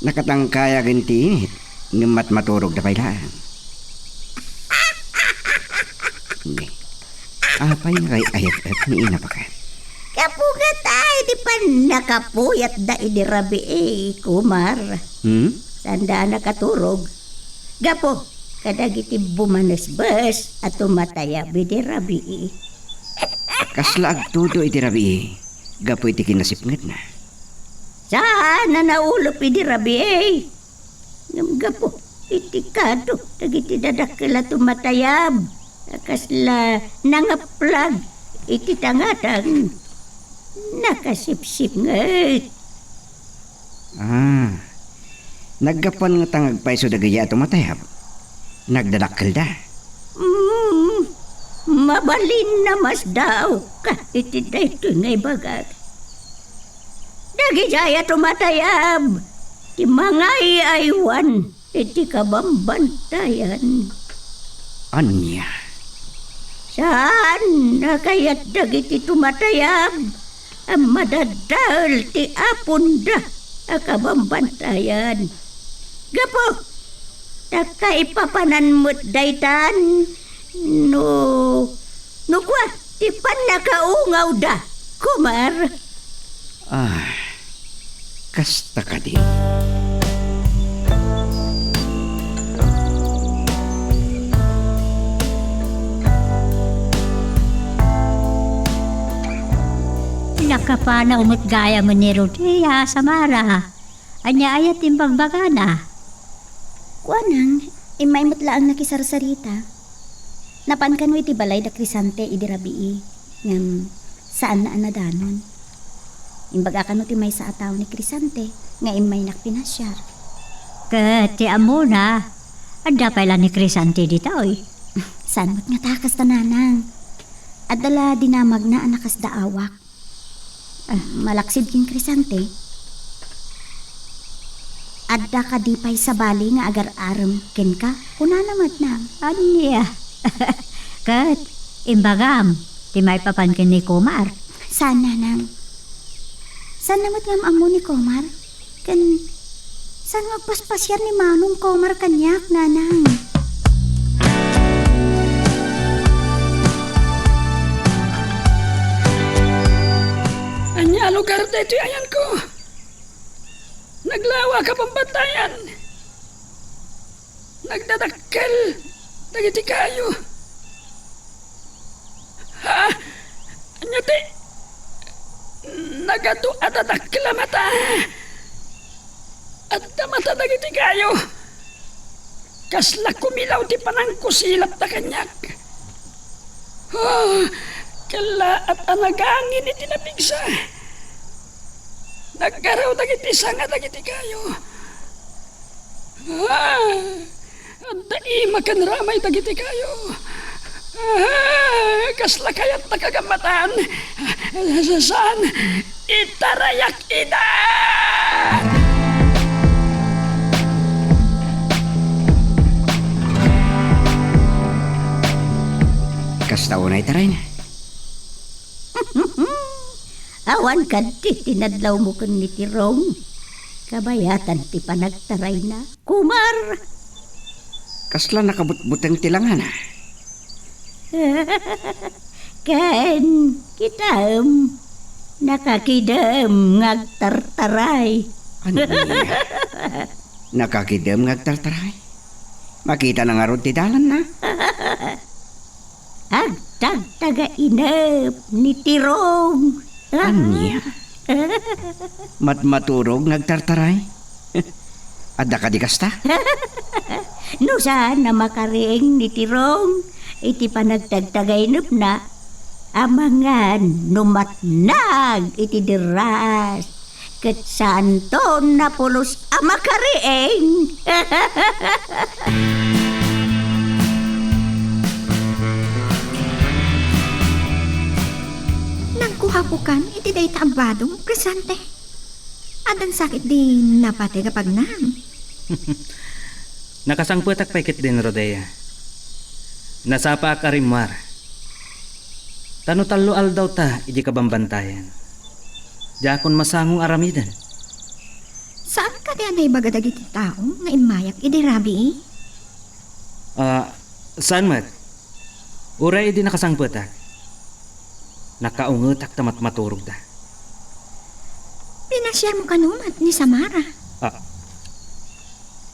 Nakatangkayagen ti init, ngem matmaturogda pay laeng. Ni, apay nga kay ayat-ayat ni ina baket? Kapugatay di pannakapuyatda idi rabii, Kumar. Hmm? Saanda a nakaturog. Gapu kadagiti bumanesbes a tumatayab idi rabii. Kasla agtudo idi rabii gapu iti kinasipngetna. Saan a naulup idi rabii. Ngem gapu iti kado dagiti dadakkel a tumatayab a kasla nangeplag iti tangatang, nakasipsipnget. Ah, naggapuan ngata nga agpayso dagiti a tumatayab? Nagdadakkelda? Mm, mabalin a masdaawka iti daytoy nga ibagak. Dagiti aya tumatayab ti mangay-aywan iti kabambantayan. Ania? Saan a kayat dagiti tumatayab a madadael ti aponda a kabambantayan. Gapu ta kaipapanan met daytan no, no kua ti pannakaungawda, Kumar. Ah, kasta kadi. Nakapanaw met gayam ni Rodea, Samara. Ania aya ti imbagbagana? Kuanang, immay met laeng nakisarsarita. Napan kano iti balay da Crisante idi rabii, ngem saanna a nadanon. Imbaga kano ti maysa a tao ni Crisante nga immaynak pinasiar. Ket ti ammona, adda pay la ni Crisante ditoy? Saan met ngata kasta, nanang? Adda la dinamagna a nakasdaawak. Ah, malaksid ken Crisante, adda kadi pay sabali nga agar-arem kenka? Kunana met, nang. Ania? Ket imbagam ti maipapan ken ni Kumar? Saan, nanang. Saan na met nga am-ammo ni Kumar? Ken saan nga agpaspasiar ni Manong Kumar kaniak, nanang? Ania a lugar daytoy ayanko? Naglawa a kabambantayan. Nagdadakkel dagiti kayo. Ha? Ania ti nagadu a dadakkel a mata? Adda mata dagiti kayo. Kasla kumilaw ti panangkusilapda kaniak. Ah, kellaat a nagangin iti napigsa. Naggaraw dagiti sanga dagiti kayo. Ah, adda ima ken ramay dagiti kayo. Ah, kasla kayatna kagammatan. Saan, itarayak ida! Kas Ta unay tarayna. Awan kadi ti nadlawmo ken ni Tirong. Kabayatan ti panagtarayna. Kumar! Kasla nakabutbuteng ti langana. Ken, kitam, nakakidem nga agtartaray. Ania? Nakakidem nga agtartaray? Makitana ngarud ti dalanna? Agtagtagainep ni Tirong. Ania? Matmaturog nga agtartaray? Adda kadi kasta? No saan a makariing ni Tirong iti panagtagtagainepna, amangan no matnag iti derras. Ket saanton a pulos a makariing. Nagkuhapukan iti dayta a badong, Crescente. Addan sakit di napateg a pagnam. Nakasangpetak pay ketdin, Rodea. Nasapaak a rimmar. Ta no tallo aldaw ta idi kabambantayan, diakon masango nga aramiden. Saan kadi a naibaga dagiti tao nga immayak idi rabii? Ah, saan met? Uray idi nakasangpetak, nakaungetak ta matmaturogda. Pinasiarmo kano met ni Samara? Ah,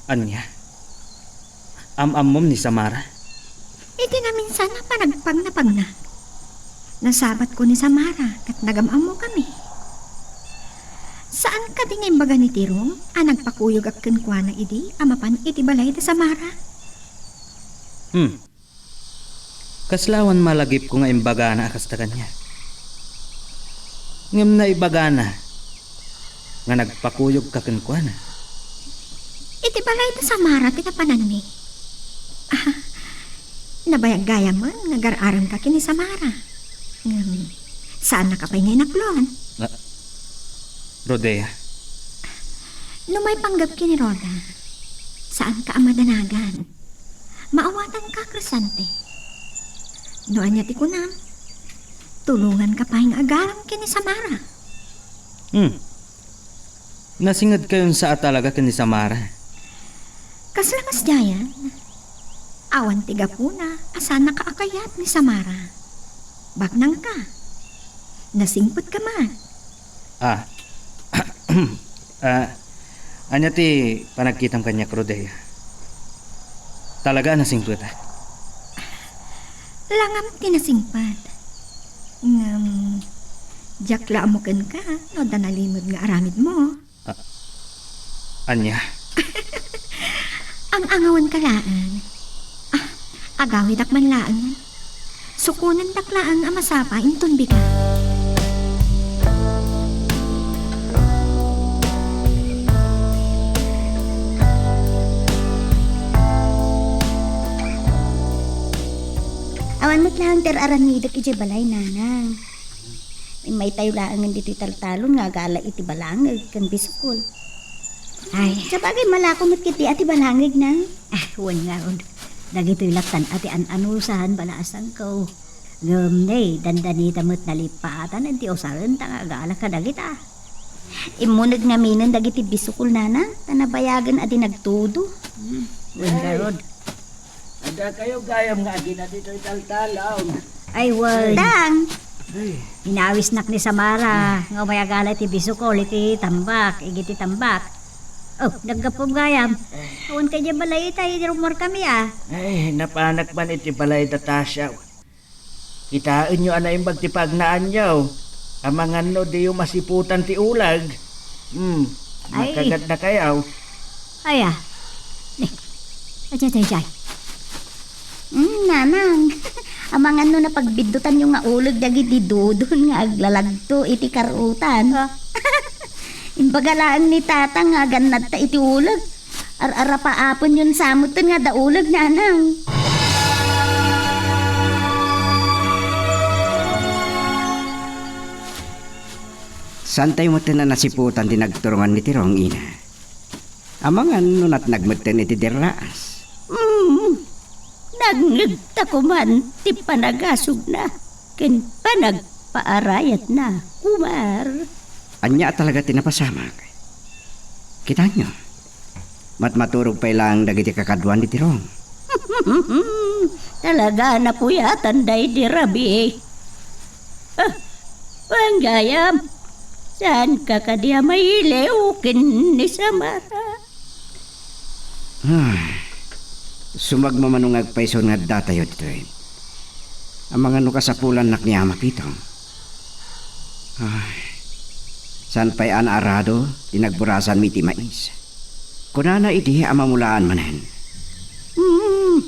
ania? Am-ammom ni Samara? Iti naminsan a panagpagnapagna, nasabatko ni Samara ket nagam-ammokami. Saan kadi nga imbaga ni Tirong a nagpakuyogak kenkuana idi a mapan iti balay da Samara? Hmm. Kasla awan malagipko nga imbagana a kasta kaniak. Ngem naibagana nga nagpakuyogka kenkuana. Iti balay da Samara ti napananmi. Ah, nabayag gayamen nga agar-aramka ken ni Samara. Ngem, saannaka pay nga inakluan. Ah, Rodea. No maipanggep ken ni Roda, saanka a madanagan. Maawatanka, Crescente. No ania ti kunam, tulonganka pay nga agaram ken ni Samara. Hmm. Nasingedkayon sa a talaga ken ni Samara? Kasla kasdiayan, awan ti gapuna a saannaka a kayat ni Samara. Baknangka. Nasingpetka man. Ah. Ah, ania ti panagkitam kaniak, Rodea? Talaga a nasingpetak? Langam ti nasingpet. Ngem, diak la ammo kenka no adda nalimed nga aramidmo. Ah, ania? Ang-angawanka laeng. Ah, agawidak man laeng. Sukonendak laeng a masapa inton bigat. Awan met laeng ti ar-aramidek idiay balay, nanang. Immaytayo laengen ditoy taltalon nga agala iti balangeg ken bisukol. Ay. Sabagay, malako met ketdi a ti balangeg, nang? Ah, wen ngarud. Dagitoy lattan a ti an-anusan, balaasangko. Ngem ne, dandanita met nalipaatan ti usarenta nga agala kadagita. Immuneg ngaminen dagiti bisukol, nanang, ta nabayagen a di nagtudo. Hmm. Wen ngarud. Adda kayo gayam nga agina ditoy taltalon. Ay, wen. Dang! Ay. Inawisnak ni Samara, nga umay agala iti bisukol iti tambak, igiti tambak. Oh, naggapu gayam. Awan kay di balay ita, idi rummuar kami, ah. Ay, napanak man iti balay da Tasha. Kitaenyo a naimbag ti pagnaanyo. Amangan no diyo masiputan ti uleg. Hmm, ay. Nakagat na kayaw. Ay, ah. Eh, ajay, ajay, ajay. Hmm, nanang. Amangan no napagbiddutanyo nga uleg dagiti dudon nga aglalagto iti karutan. Ah. Imbaga laeng ni Tatang nga agannadta iti uleg. Ar-arapaapenyon sa metten nga adda uleg, nanang. Saantayo metten a nasiputan ti nagturongan ni Tirong, ina. Amangan no natnag metten iti derraas. Mm. Nangngegta koman ti panagasugna ken panagpaarayatna, Kumar. Ania talaga ti napasamak? Kitaenyo, matmaturog pay laeng dagiti kakaduan ni Tirong. Talaga napuyatan daydi rabii. Ah, wen gayam, saanka kadi a mailiw ken ni Samara? Ah, sumagmamano nga agpayso nga addatayo ditoy. Amangan no kasapulannak ni Ama Pitong. Ah, saan pay a naarado ti nagburasanmi iti mais? Kunana idi a mamulaan manen. Hmm,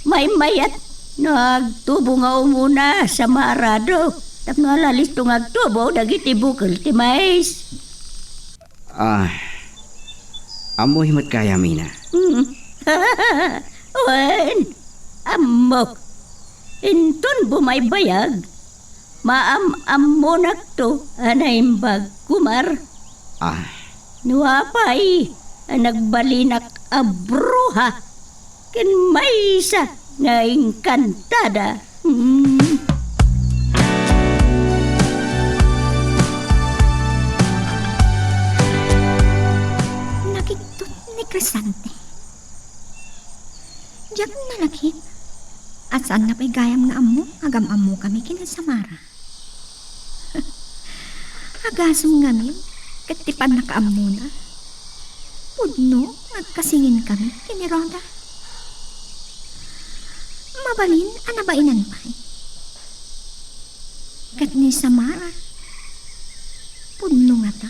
maymayat no agtubo nga umuna sa maarado tapno alalisto nga agtubo dagiti bukel ti mais. Ah, ammoyo met gayam, Ina? Hmm. Wen, ammok. Inton bumaybayag, maam-ammonakto a naimbag, Kumar. Ah. No apay a nagbalinak a bruha ken maysa nga engkantada. Hmm. Nakittot ni Crescente. Diak nalakip. A saanna pay gayam nga ammo nga agam-ammokami ken ni Samara. Agasem ngamin ket ti pannakaammona. Pudno nga agkasinginkami ken ni Rhoda. Mabalin a nabainan pay. Ket ni Samara, pudno ngata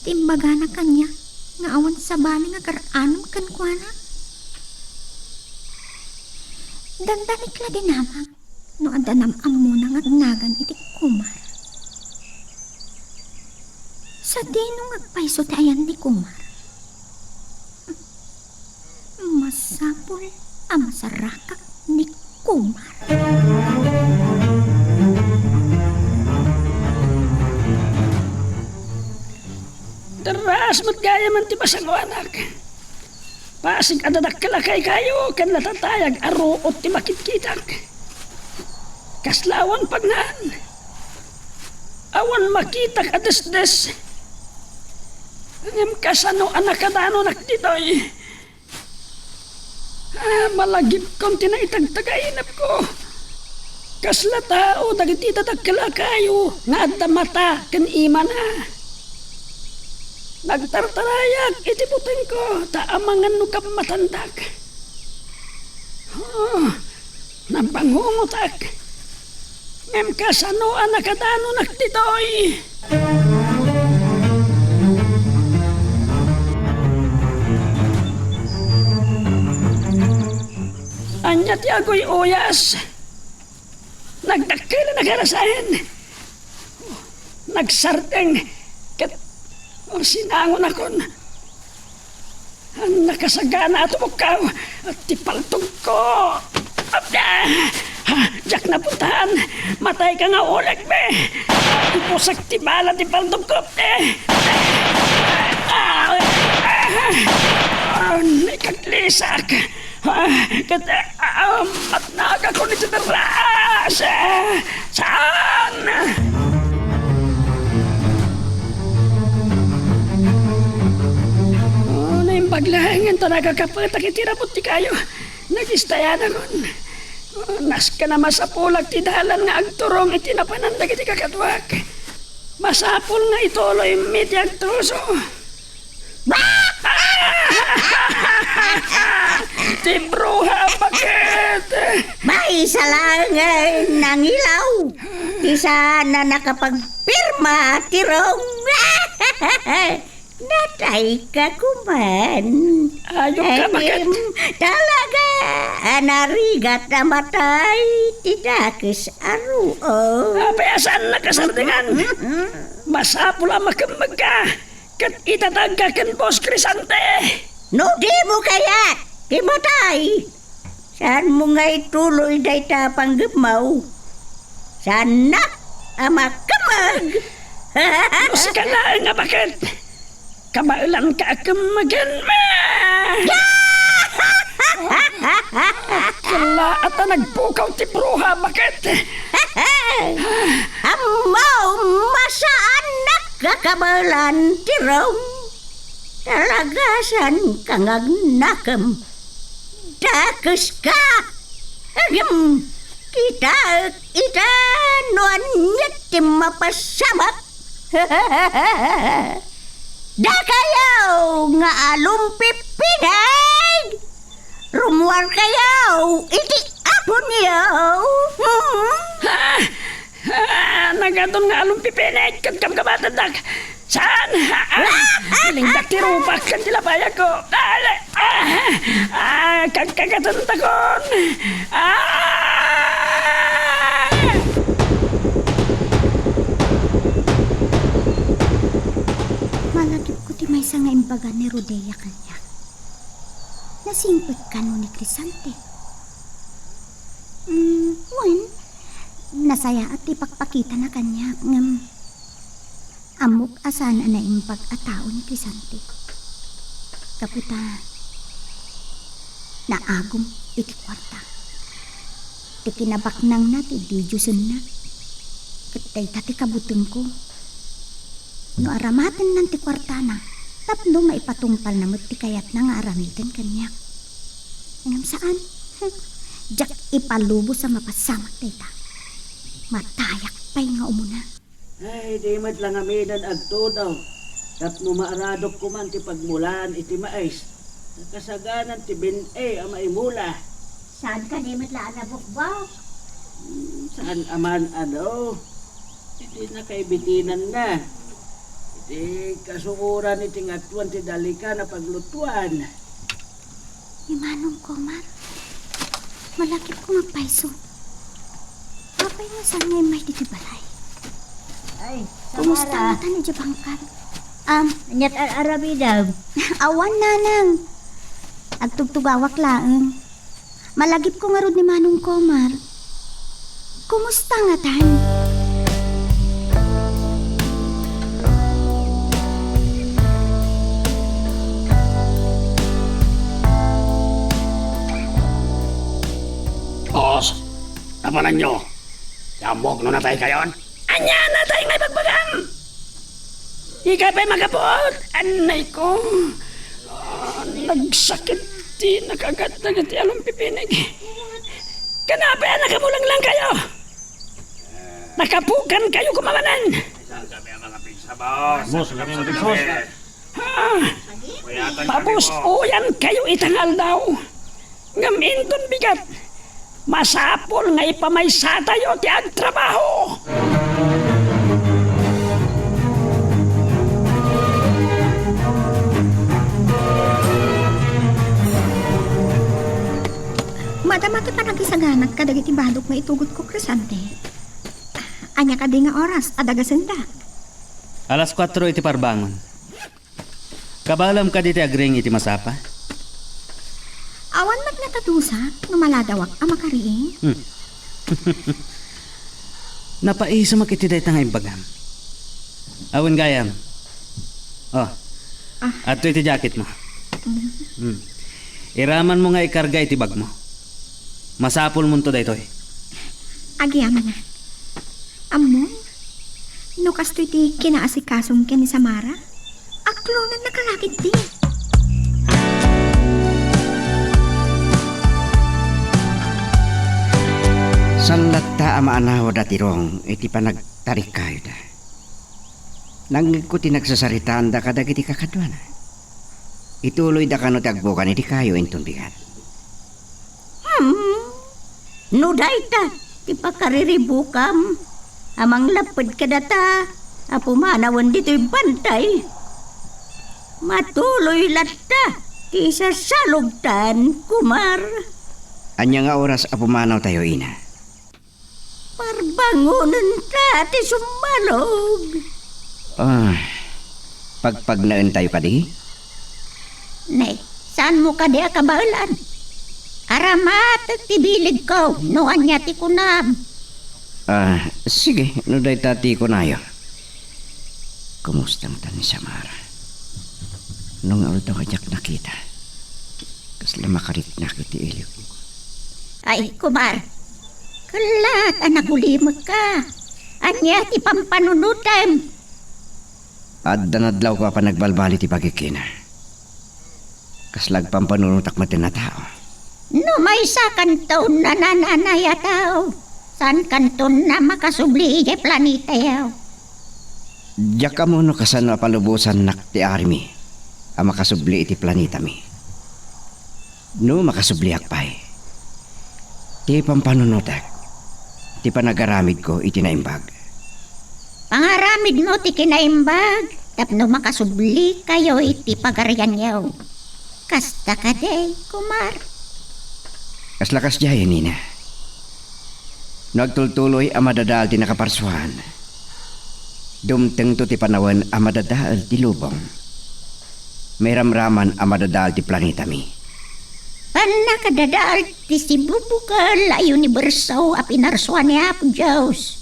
ti imbagana kaniak nga awan sabali nga agar-anom kenkuana. Dandanik la dinamag no adda nam-ammona nga agnagan iti Kumar. Sadino nga agpayso ti ayan ni Kumar? Masapul a masarakak ni Kumar. Darraas met gayamen ti pasanguanak. Pasig a dadakkel a kaykayo ken natatayag a ruot ti makitkitak. Kasla awan pagnaan. Awan makitak a desdes. Ngem kasano a nakadanonak ditoy? Ah, malagipkon ti naitagtagainepko. Kasla tao dagiti dadakkel a kayo nga adda mata ken imana. Nagtartarayak iti butengko ta amangan no kammatandak. Oh, nabangungotak. Ngem kasano a nakadanonak ditoy? Ania ti aguy-uyas? Nagdakkel a nagarasaen. Nagsardeng ket sinangonakon. Nakasagana a tumukkaw ti paltogko. Apda! Diak napuntahan. Matayka nga ulegmi. Ipusak ti bala ti paltogko. Ah, ikaglissak. Ah, ket, ah, matnagakon iti darraas. Saan? Oh, naimbag laeng ta nagakapetak iti rabut ti kayo. Nagistayanakon. Oh, nasken a masapulak ti dalan nga agturong iti napanan dagiti kakaduak. Masapul nga ituloymi ti agtuso. Ti bruha, bakit? Maysa laeng nga nangilaw. Ti saan a nakapagpirma, Tirong. Natayka koman. Ayokka, bakit? Em, talaga a narigat a matay ti dakes a ruot. Apay a saan nakasardingan? Mm-mm. Masapul a makemmegka. Ket itatagka ken Boss Crescente. No dimo kayat ti matay, saanmo nga ituloy dayta a panggepmaw? Saannak a makemmeg. No sika laeng a bakit, kabaelanka a kemmegenmi. Kalaat a nagpukaw ti bruha, baket. Ammo, masaannak a kabaelan ti Rome. Talagasan ka nga agnakem. Dakeska. Agem, kitaek ita no ania ti mapasamak. Dakayo nga alumpipineg! Rummuarkayo iti aponyo! Hmm? Ah! Ah, nagaton nga alumpipineg ket kabkabatendak. Saan? Ah! Lindak ti rupak ken ti lapayakko. Ah! Ah! Ah! Kagkagatentakon. Ah! Malagipko ti maysa nga imbaga ni Rodea kaniak. Nasingpet kano ni Crisante? Mm, wen, nasayaat ti pakpakitana kaniak, ngem ammok a saan a naimbag a tao ni Crisante. Gapu ta naagum iti kuarta. Ti kinabaknangna ti didiosenna. Ket dayta ti kabutengko. No aramatennan ti kuartana, tapno maipatungpalna met ti kayatna nga aramiden kaniak. Ngem saan? Diak ipalubos a mapasamak dayta. Matayak pay nga umuna. Ay, di met la ngaminen agtudong tapno maaradokko man ti pagmulaan iti mais. Nakasaganan ti bin-e a maimula. Saan kadi met la a nabukbok? Hmm, saan a man, ano? Iti nakaibitinanna. Iti kasuoran iti ngatoen ti dalikan a paglutuan. Ni Manong Komar, malagipko nga agpayso. Apay nga saan nga immay ditoy balay? Ay, kumusta Samara. Ngatan idiay bangkad? Am, aniat ar-aramidem? Awan, nanang. Agtugtugawak laeng. Malagipko ngarud ni Manong Komar. Kumusta ngatan? Boss, napananyo? Ti ammok no nataykayon? Ania natay nga ibagbagam? Ikay pay makapuot? Anay ko. Ah, nagsakit ti nakagat dagiti alumpipineg. Kanapay a nakamulanglangkayo? Nakapukankayo koma manen. Boss, kami ang boss. Ah, pabustuyan kayo ita nga aldaw. Ngem inton bigat, masapul nga ipamaysatayo ti agtrabaho. Madama ti panagisaganak kadagiti badok nga itugotko, Crisante. Ania kadi nga oras a dagasenda? Alas kuatro iti parbangon. Kabaelam kadi ti agring iti masapa? Awan met nga tadusak no maladawak a makariing. Hmm. Napaisamak iti dayta nga imbagam. Awen gayam. Oh. Ah. Adtoy ti jacketmo. Mm. Hmm. Iramanmo nga ikarga iti bagmo. Masapulmonto daytoy. Agyamanak. Ammom, no kastoy ti kinaasikasom ken ni Samara, aklonannaka la ketdi. Saan latta a maanawad a tirong iti panagtarikkayoda. Nangngegko ti nagsasaritaanda kadagiti kakaduana. Ituloyda kano ti agbukan idi kayo inton bigat. Hmm. No dayta ti pakariribukam a manglapped kadata a pumanawen ditoy bantay, matuloy latta ti sasalugtan, Kumar. Ania nga oras a pumanawtayo, ina? Parbangonenta ti summalog. Ah, pagpagnaentayo kadi? Ne, saanmo kadi a kabaelan? Aramatek ti bilegko no ania ti kunam. Ah, sige, no dayta ti kunayo. Kumusta ngata ni Samara? No nga aldaw a diak nakita. Kasla makariknak iti ilik. Ay, kumar, kellat a nagulimekka. Ania ti pampanunotem? Adda nadlawko a panagbalbali ti bagik, Ina. Kasla agpampanunotak met a tao. No maysa kanto nanananay a tao, saan kanto a makasubli idiay planetayo. Diak ammo no kasano a palubosannak ti arimi a makasubli iti planetami. No makasubliak pay, ti pampanunotek, ti panagaramidko iti naimbag. Pangaramidmo ti kinaimbag tapno makasublikayo iti pagarianyo. Kasta kadi, kumar? Kasla kasdiay, Ina. No agtultuloy a madadael ti nakaparsuan, dumtengto ti panawen a madadael ti lubong. Mairamraman a madadael ti planetami. Pannakadadael ti sibubukel a uniberso a pinarsuan ni Apo Dios.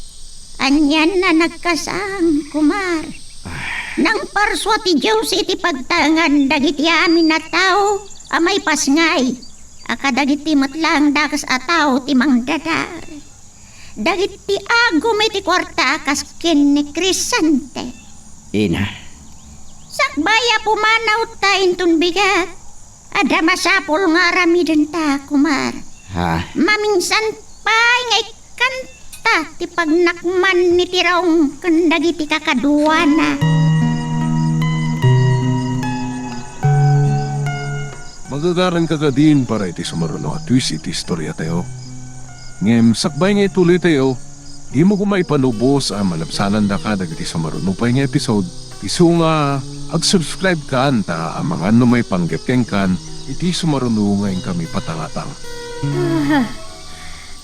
Anian a nagkasang, kumar? Nangparsua ti Dios iti pagtaengan dagiti amin a tao a maipasngay a kadagiti met laeng dakes a tao ti mangdadael. Dagiti agum iti kuarta a kas ken ni Crescente. Ina. Sakbay a pumanawta inton bigat, adda masapul nga aramidenta, kumar. Ha? Maminsan pay nga ikkanta ti pagnakman ni Tirong ken dagiti kakaduana. Magagaranka kadin para iti sumaruno a twist iti istoriatayo. Ngem sakbay nga ituloytayo, dimo koma ipalubos a malabsanandaka dagiti sumaruno pay nga episode, isu nga ag-subscribe kan ta amangan no maipanggep kenkan iti sumaruno nga inkami patangatang. Ah,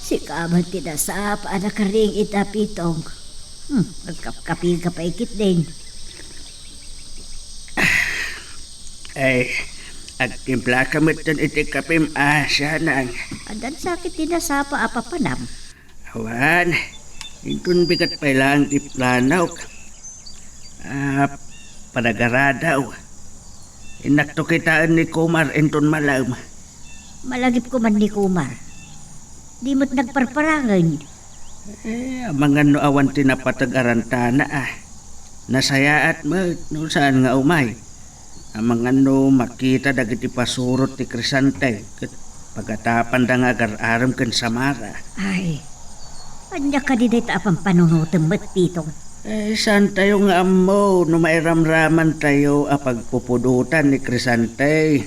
sika met ti nasapa a nakaring ita, Pitong. Hmm, agkapkapi ka pay ketdin. Ay, agtimplaka metten iti kapim a sianang. Addan sakit ti nasapa a papanam? Awan, inton bigat pay laeng ti planok. Ah, panagaradaw. Innakto kitaen ni Kumar inton malem. Malagip ko man ni Kumar. Di met nagparparangen. Eh, amangan no awan ti napateg a rantana, ah. Nasayaat met no saan nga umay. Amangan no makita dagiti pasurot ti Crescente ket pagatapanda nga agar-arem ken Samara. Ay, ania kadi dayta a pampanunotem met, Pitong? Eh, saantayo nga ammo no mairamramantayo a pagpupudotan ni Crescente.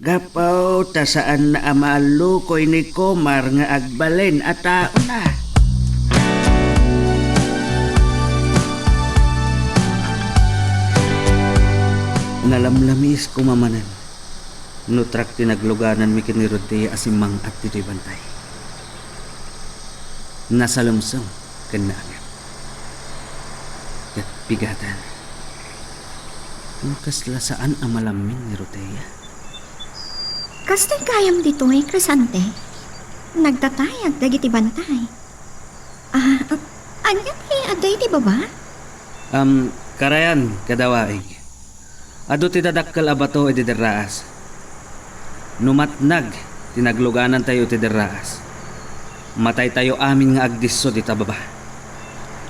Gapu ta saanna a maallukoy ni Kumar nga agbalin a taona. Nalamlamis koma manen no track ti naglugananmi ken ni Rodea a simmang-at ditoy bantay. Nasalemsem ken naangep. Ket pigatan, no kasla saan a malammin ni Rodea. Kastoy gayam ditoy, Crescente? Nagtatayag dagiti bantay. Ah, ania ti adda iti baba? Am, karayan, kadawaig. Adu ti dadakkel a bato idi derraas. No matnag ti nagluganantayo iti derraas, mataytayo amin nga agdisso dita baba.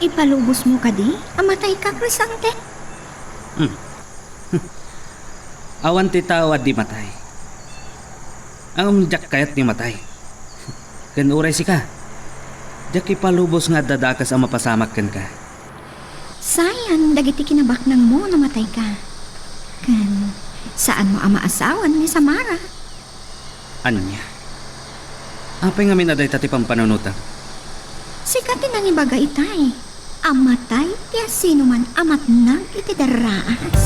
Ipalubosmo kadi a matayka, Crescente? Hmm. Awan ti tao a di matay. Ngem diak kayat ti matay. Ken uray sika, diak ipalubos nga adda dakes a mapasamak kenka. Sayan dagiti kinabaknangmo no matayka. Ken saanmo a maasawan ni Samara. Ania? Apay ngamin a dayta ti pampanunotam? Sika ti nangibaga itay a matay ti asinoman a matnag iti derraas.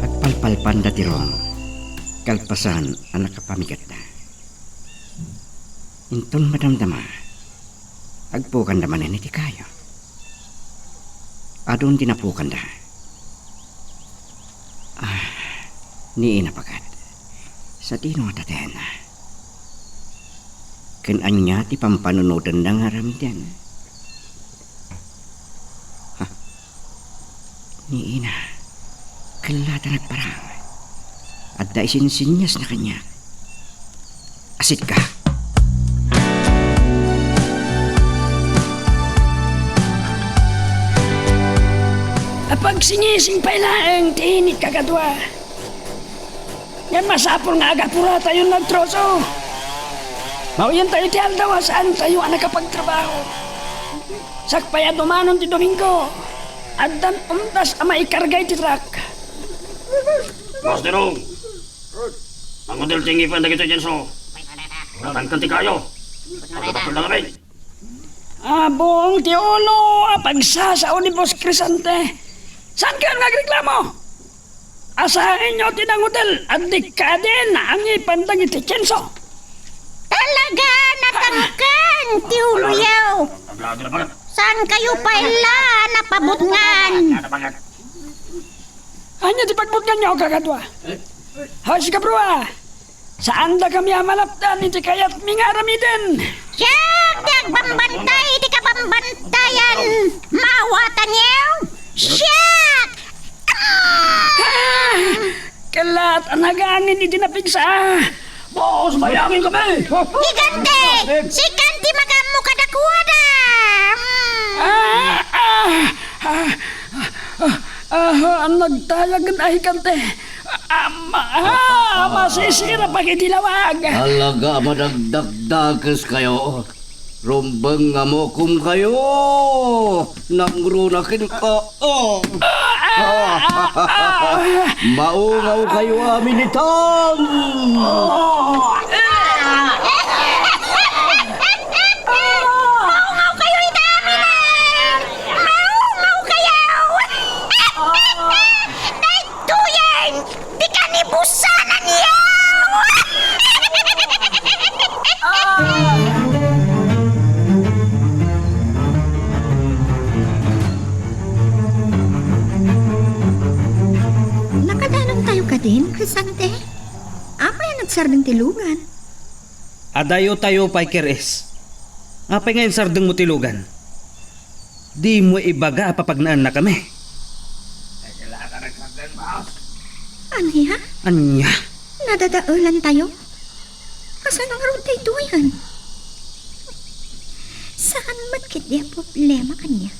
Agpalpalpanda ti Roma, kalpasan a nakapamigatda. Inton madamdama, agpukanda manen iti kayo. Adun ti napukanda. Ah, ni inapagat. Sadino nga tatena? Ken ania ti pampanunotenna nga aramiden? Ha? Ni ina, kella ta nagparang. Adda isinsinniasna kaniak. Asitga. Apagsingising pay laeng ti init, kakadua. Ngem masapul nga agapuratayon nga agtroso. Mawiyentayo ti aldaw a saantayo a nakapagtrabaho. Sakbay a dumanon ti Domingo, addan umtas a maikarga iti truck. Boss Dirong! Mangudel ti ngipen dagitoy Jenso. Natangken ti kayo. Pagkatapos lang kami. Abong ti ulo a pagsasao ni Boss Crescente. Saan kayo nagreklamo? Asaenyo ti nangudel a dikadin a ngipen dagiti Tienso. Talaga, natangken ti uloyo. Saan kayo pay la napabutngan? Ania ti pagbutnganyo, kakadua? Hoy, sika, Brua! Saandakami a malapdan iti kayatmi nga aramiden. Siak ti agbambantay iti kabambantayan. Maawatanyo? Siak! Ah! Ah! Kellat a nagangin iti napigsa. Boss, mayangin kami! Higante! Sikan ti makaammo kadakuada! Mm. Ah, ah, ah, ah, ah, ah, nagtayag nga higante. Ama, ah, masisira pa iti lawag. Talaga a madagdagdakes kayo. Rumbeng nga mukom kayo. Nangruna kenka. Oh. Ah, ah, ah, ah. Maungaw kayo amin itan. Oh. Maungaw kayo ita amin, eh. Maungaw kayo. Daytoyen ti kanibusananyo! Nakadanontayo kadin, Crescente? Apay a nagsardeng ti lugan? Adayotayo pay, Kir-is. Apay nga insardengmo ti lugan? Dimo ibaga a papagnaennakami. Ania? Ania? Nadadaelantayo? Kasano ngarud daytoyen? Saan met ketdi a problema kaniak?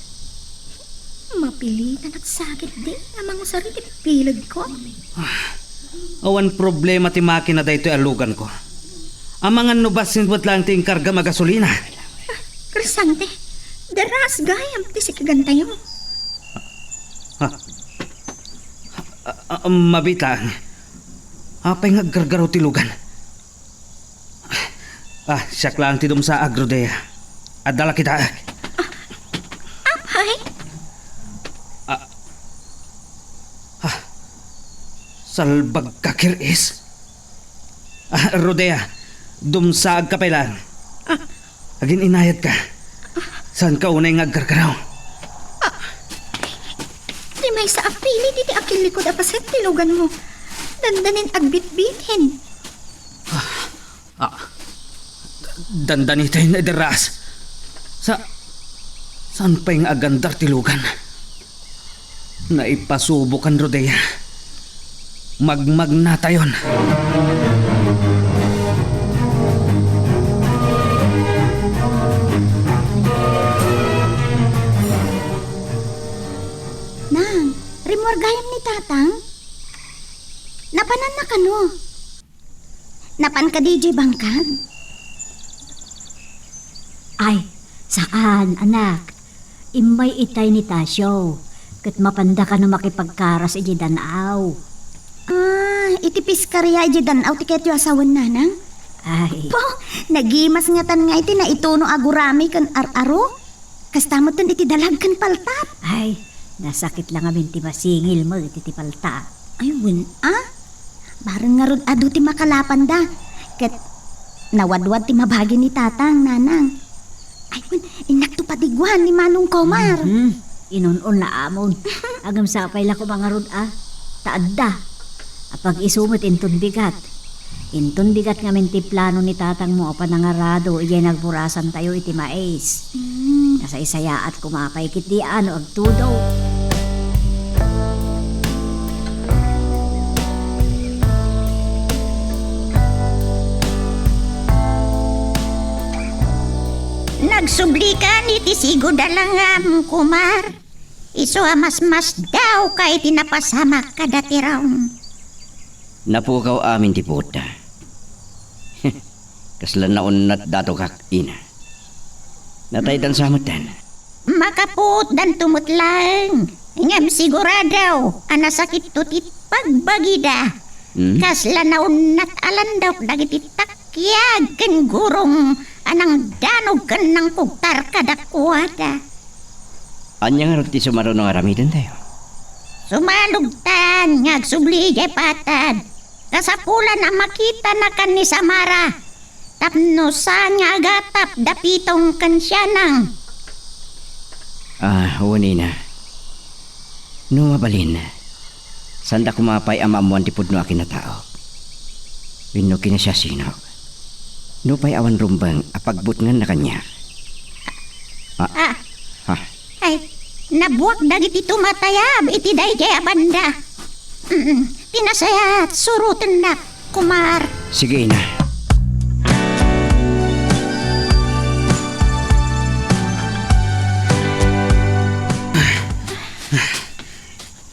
Mapilitan a nagsagitdi a mangusar iti bilegko. Ah, awan problema ti makina daytoy a luganko. Amangan no bassit met laeng ti inkargam a gasolina. Ah, Crescente, deras gayam ti sikigantayo. Ah, ah, ah, mabiit laeng. Apay nga aggargaraw ti lugan? Ah, siak laeng ti dumsaag, Rodea. Adda la kitaek. Ah, apay? Ah, ah, salbagka, Kir-is. Ah, Rodea, dumsaagka pay laeng. Ah. Agin-inayadka. Saanka unay nga aggargaraw? Ah. Di maysa a pilit iti akillikud a paset ti luganmo. Dandanin agbitbitin. Ah, ah. Dandaniten, deras. Sa-, saan pay nga agandar ti lugan? Naipasubokan, Rodea. Magmagnatayon. Nang, rimmuar gayam ni Tatang? Napananna kano? Napan kadi idiay bangkag? Ay, saan, anak. Immay itay ni Tasio, ket mapanda kano makipagkaras idiay dan-aw. Ah, iti piskaria idiay dan-aw ti kayatyo a sawen, nanang? Ay. Po, nagimas ngatan nga iti naituno a gurami ken ar-aro. Kasta metten iti dalag ken paltat. Ay, nasakit la ngamin ti masingil met iti palta. Ay, wen a? Bareng ngarud adu ti makalapanda. Ket nawadwad ti mabagi ni Tatang, Nanang. Ay, wen, innakto padigwan ni Manong Komar. Mhm. Inun-un la amon. Ngem sapay la koma ngarud a. Ta adda. Apag-isu met inton bigat. Inton bigat ngamin ti plano ni tatangmo a panangarado idiay nagburasantayo iti mais. Mm. Nasaysayaat koma pay ketdi a no agtudo. Nagsublikan iti sigud a langam, Kumar. Isu a masmasdaawka iti napasamak kada ti raon. Napukaw amin ti puotda. Kasla naunnat dato kak, ina. Nataydan sa metten. Makapuotdanto met laeng, ngem sigurado a nasakitto ti pagbagida. Hmm? Kasla naunnat a landawk dagiti tak- kiag ken gurong a nangdanog ken nangkugtar kadakuada. Ania ngarud ti sumaruno nga aramidentayo? Sumalogtan nga agsubli idiay patad. Kasapulan a makitanakan ni Samara tapno saan nga agatap da Pitong ken Sianang. Ah, wen, ina. No mabalin, saanda koma pay a maammoan ti pudno a kinataok wenno kinasiasinok. Nupay awan rumbeng a pagbutnganna kaniak. Ah, Ah, ha? Ay, nabuak dagiti tumatayab iti daydiay a banda. Mm, ti nasayaat, surotennak. Kumar. Sige, ina.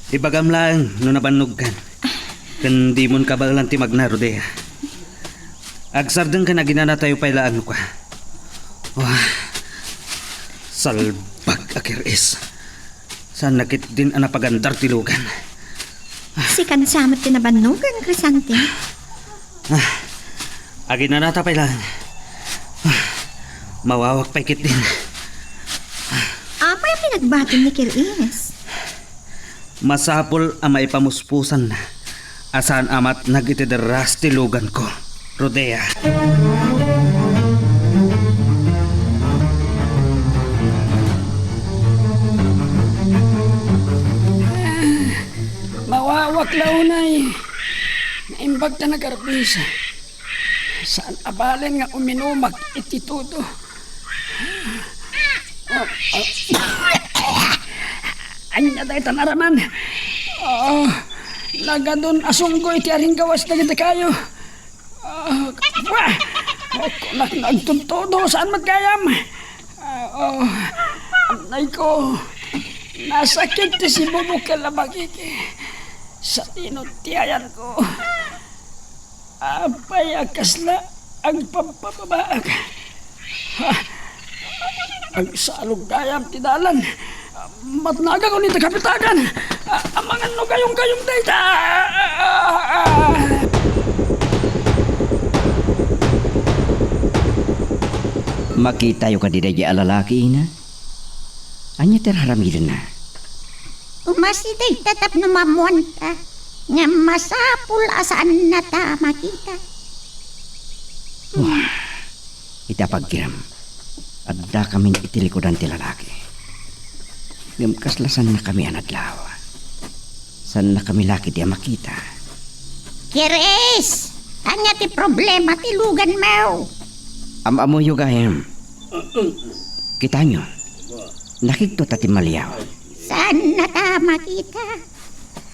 Ibagam laeng no nabannogkan. Ken dimon kabaelan ti magna, Rodea. Agsardeng ken aginanatayo pay laeng no kua. Wah, salbag a kir-is. Saanna ketdin a napagandar ti lugan. Sikan sa met ti nabannogan, Crisante. Ah, aginanata pay laeng. Ah, mawawak pay ketdin. Apay a pinagbatim ni Kir-is? Masapul a maipamuspusanna a saan a matnag iti derras ti luganko, Rodea. Mawawak la unay. Naimbag ta nagarbisa. Saan a balen nga uminumak iti tudo. Ania dayta naraman? Ah, nagadun a sunggo iti aringgawas dagiti kayo. Ah, wa! Kunak nga agtudtudo, saan met gayam? Ah, oh, annay ko. Nasakit ti sibubukel a bagik. Satino ti ayanko. Apay a kasla agpampababaak? Ha? Agsalog gayam ti dalan. Matnagak unay ti kapitagan. A-, amangan no gayong-gayong dayta. Makitayo kadi daydiay a lalaki, ina? Ania ti ar-aramidenna? Umasideg ta tapno maammoanta, ngem masapul a saannata a makita. Wah, iti apagkirem, addakamin iti likudan ti lalaki. Ngem kasla saannakami a nadlaw. Saannakami la ketdi a makita. Kir-is, ania ti problema ti luganmo? Am-ammoyo gayam. Kitaenyo, nakigto ta timmaliaw. Saannata a makita.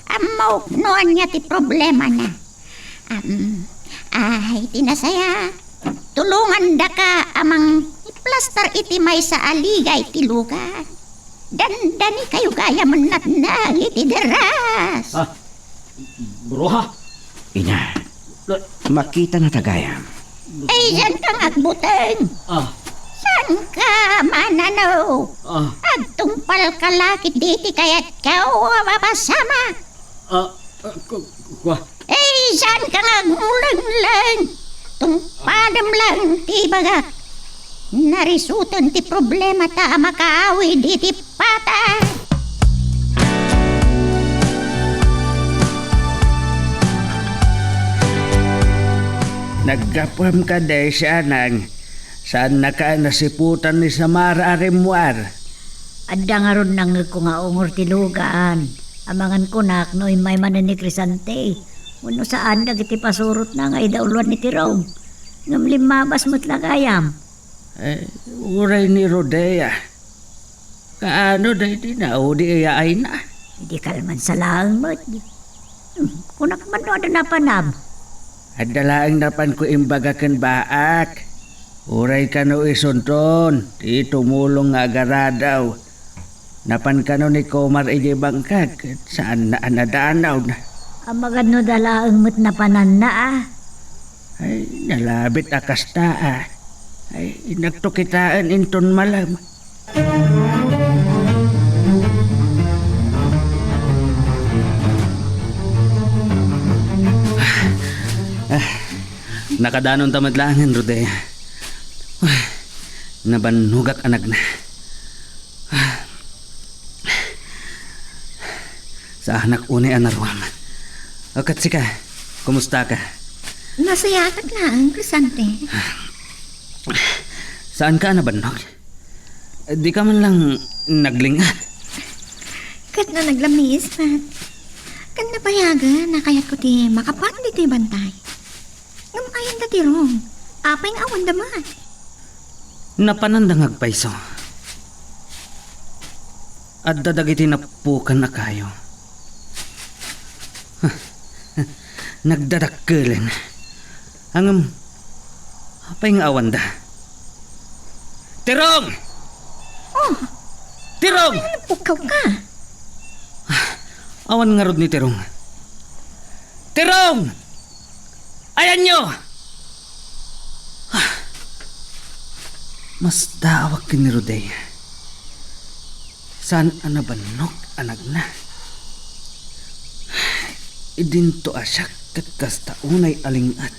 Ammok no ania ti problemana. Am, ay, ti nasayaat, tulongandaka a mangiplastar iti maysa a liga iti lugan. Dandanikayo gayam a natnag iti derras. Ah, bruha? Ina, makitanata gayam. Ay, saanka nga agbuteng? Ah. Saanka mananaw? Ah. Agtungpalka la ketdi iti kayatko a mapasamak. Ah, ah, ku-, kua. Ay, saanka nga agmulengleng? Tungpalem laeng ti ibagak. Narisoten ti problemata a makaawid iti patay. Naggapuem kadi, Sianang, saannaka a nasiputan ni Samara a rimmuar? Adda ngarud nangngegko nga ungor ti lugan. Amangan kunak no immay manen ni Crisante. Wenno saan dagiti pasurotna nga idauloan ni Tirong? Ngem limmabas met la gayam. Eh, uray ni Rodea. Kaano daydi naudi aya ayna? Di kalman sa laeng met. Hmm, kunak man no adda napanam. Adda laeng napanko imbaga ken baak. Uray kano isunton, ti tumulong nga agaradaw. Napan kano ni Komar idiay bangkag, ket saanna a nadanawna. Amangan no da laeng met napananna, a. Ay, nalabit a kasta, a. Ay, inakto kitaen inton malem. Ah, nakadanonta met laengen, Rodea. Ah, nabannogak a nagna. Ah, saanak unay a naruam. O, ket sika, kumusta ka? Nasayaat laeng, Crescente. Saan ka a nabannog? Di ka man lang nagling-at. Ket no naglamiis met. Ken napayagen a kayatko ti makapan ditoy bantay. Ngem ayan da Tirong? Apay nga awan da met? Napananda nga agpayso. Adda dagiti nappukan a kayo. Nagdadakkelen. Ngem, apay nga awan da? Tirong! Oh, Tirong! Nagpukaw ka. Awan ngarud ni Tirong. Tirong! Ayanyo! Masdaawak ken ni Rodea. Saan a nabannog a nagna. Idinto a siak ket kasta unay a ling-at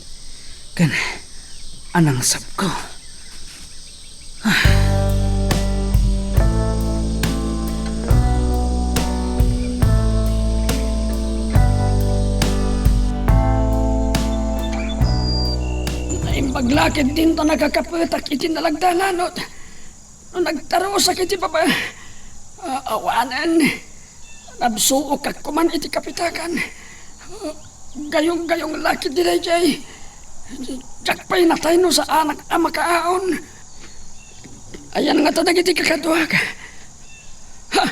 ken anangsabko. Naimbag la ketdin ta nakakapetak iti nalagda a lanod. No nagtarusak iti baba, a-, awanen. Nabsuokak koman iti kapitagan. Gayong-gayong la ketdi daydiay. Diak pay natay no saanak a makaaon. Ayan ngata dagiti kakaduak? Ha!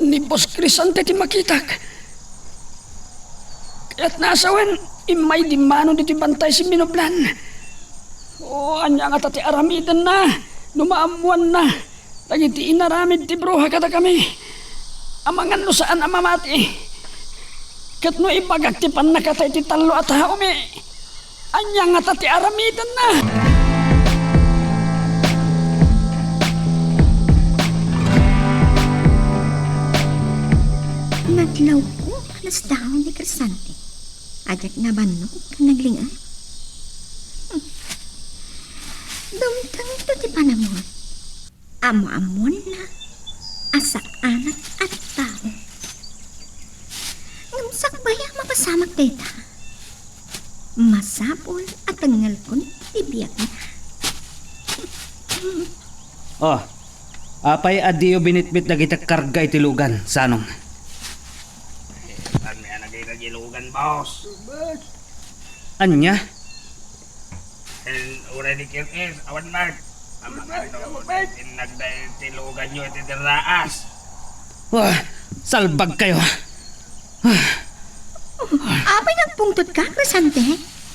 Ni Boss Crescente ti makitak. Kayatna a sawen, immay dimmano ditoy bantay simminublan. O, ania ngata ti aramidenna no maammoanna dagiti inaramid ti bruha kadakami? Amangan no saan a mamati. Ket no ibagak ti pannakatay ti tallo a taomi, ania ngata ti aramidenna? Nadlawko a nasdaon ni Crescente. Diak nabannog ken nagling-at. Hmm. Dumtengto ti panamon. Ammoammoanna a saanak a tao. Ngem sakbay a mapasamak dayta, masapul a tengngelkon ti biagna. Oh, apay a diyo binitbit dagiti karga iti lugan, Sanong? Saan mi a nagay-, nagay lugan, boss? Ania? Eh, uray ni Q S, awan man. Amangan no, nagdayag ti luganyo iti diraas. Wah, salbag kayo. Apay nagpungtot ka, Crescente?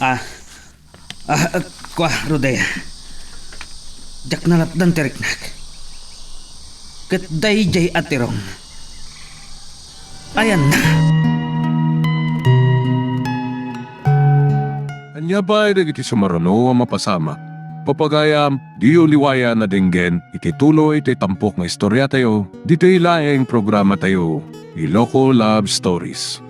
Ah, ah, ah, kua, Rodea. Diak nalapdan ti riknak. Ket daydiay a Tirong. Ayanna. Ania pay dagiti sumaruno a mapasamak? Papagayam, diyo liwayan a denggen iti tuloy ti tampok nga istoriatayo, ditoy laeng programatayo, Iloko Love Stories.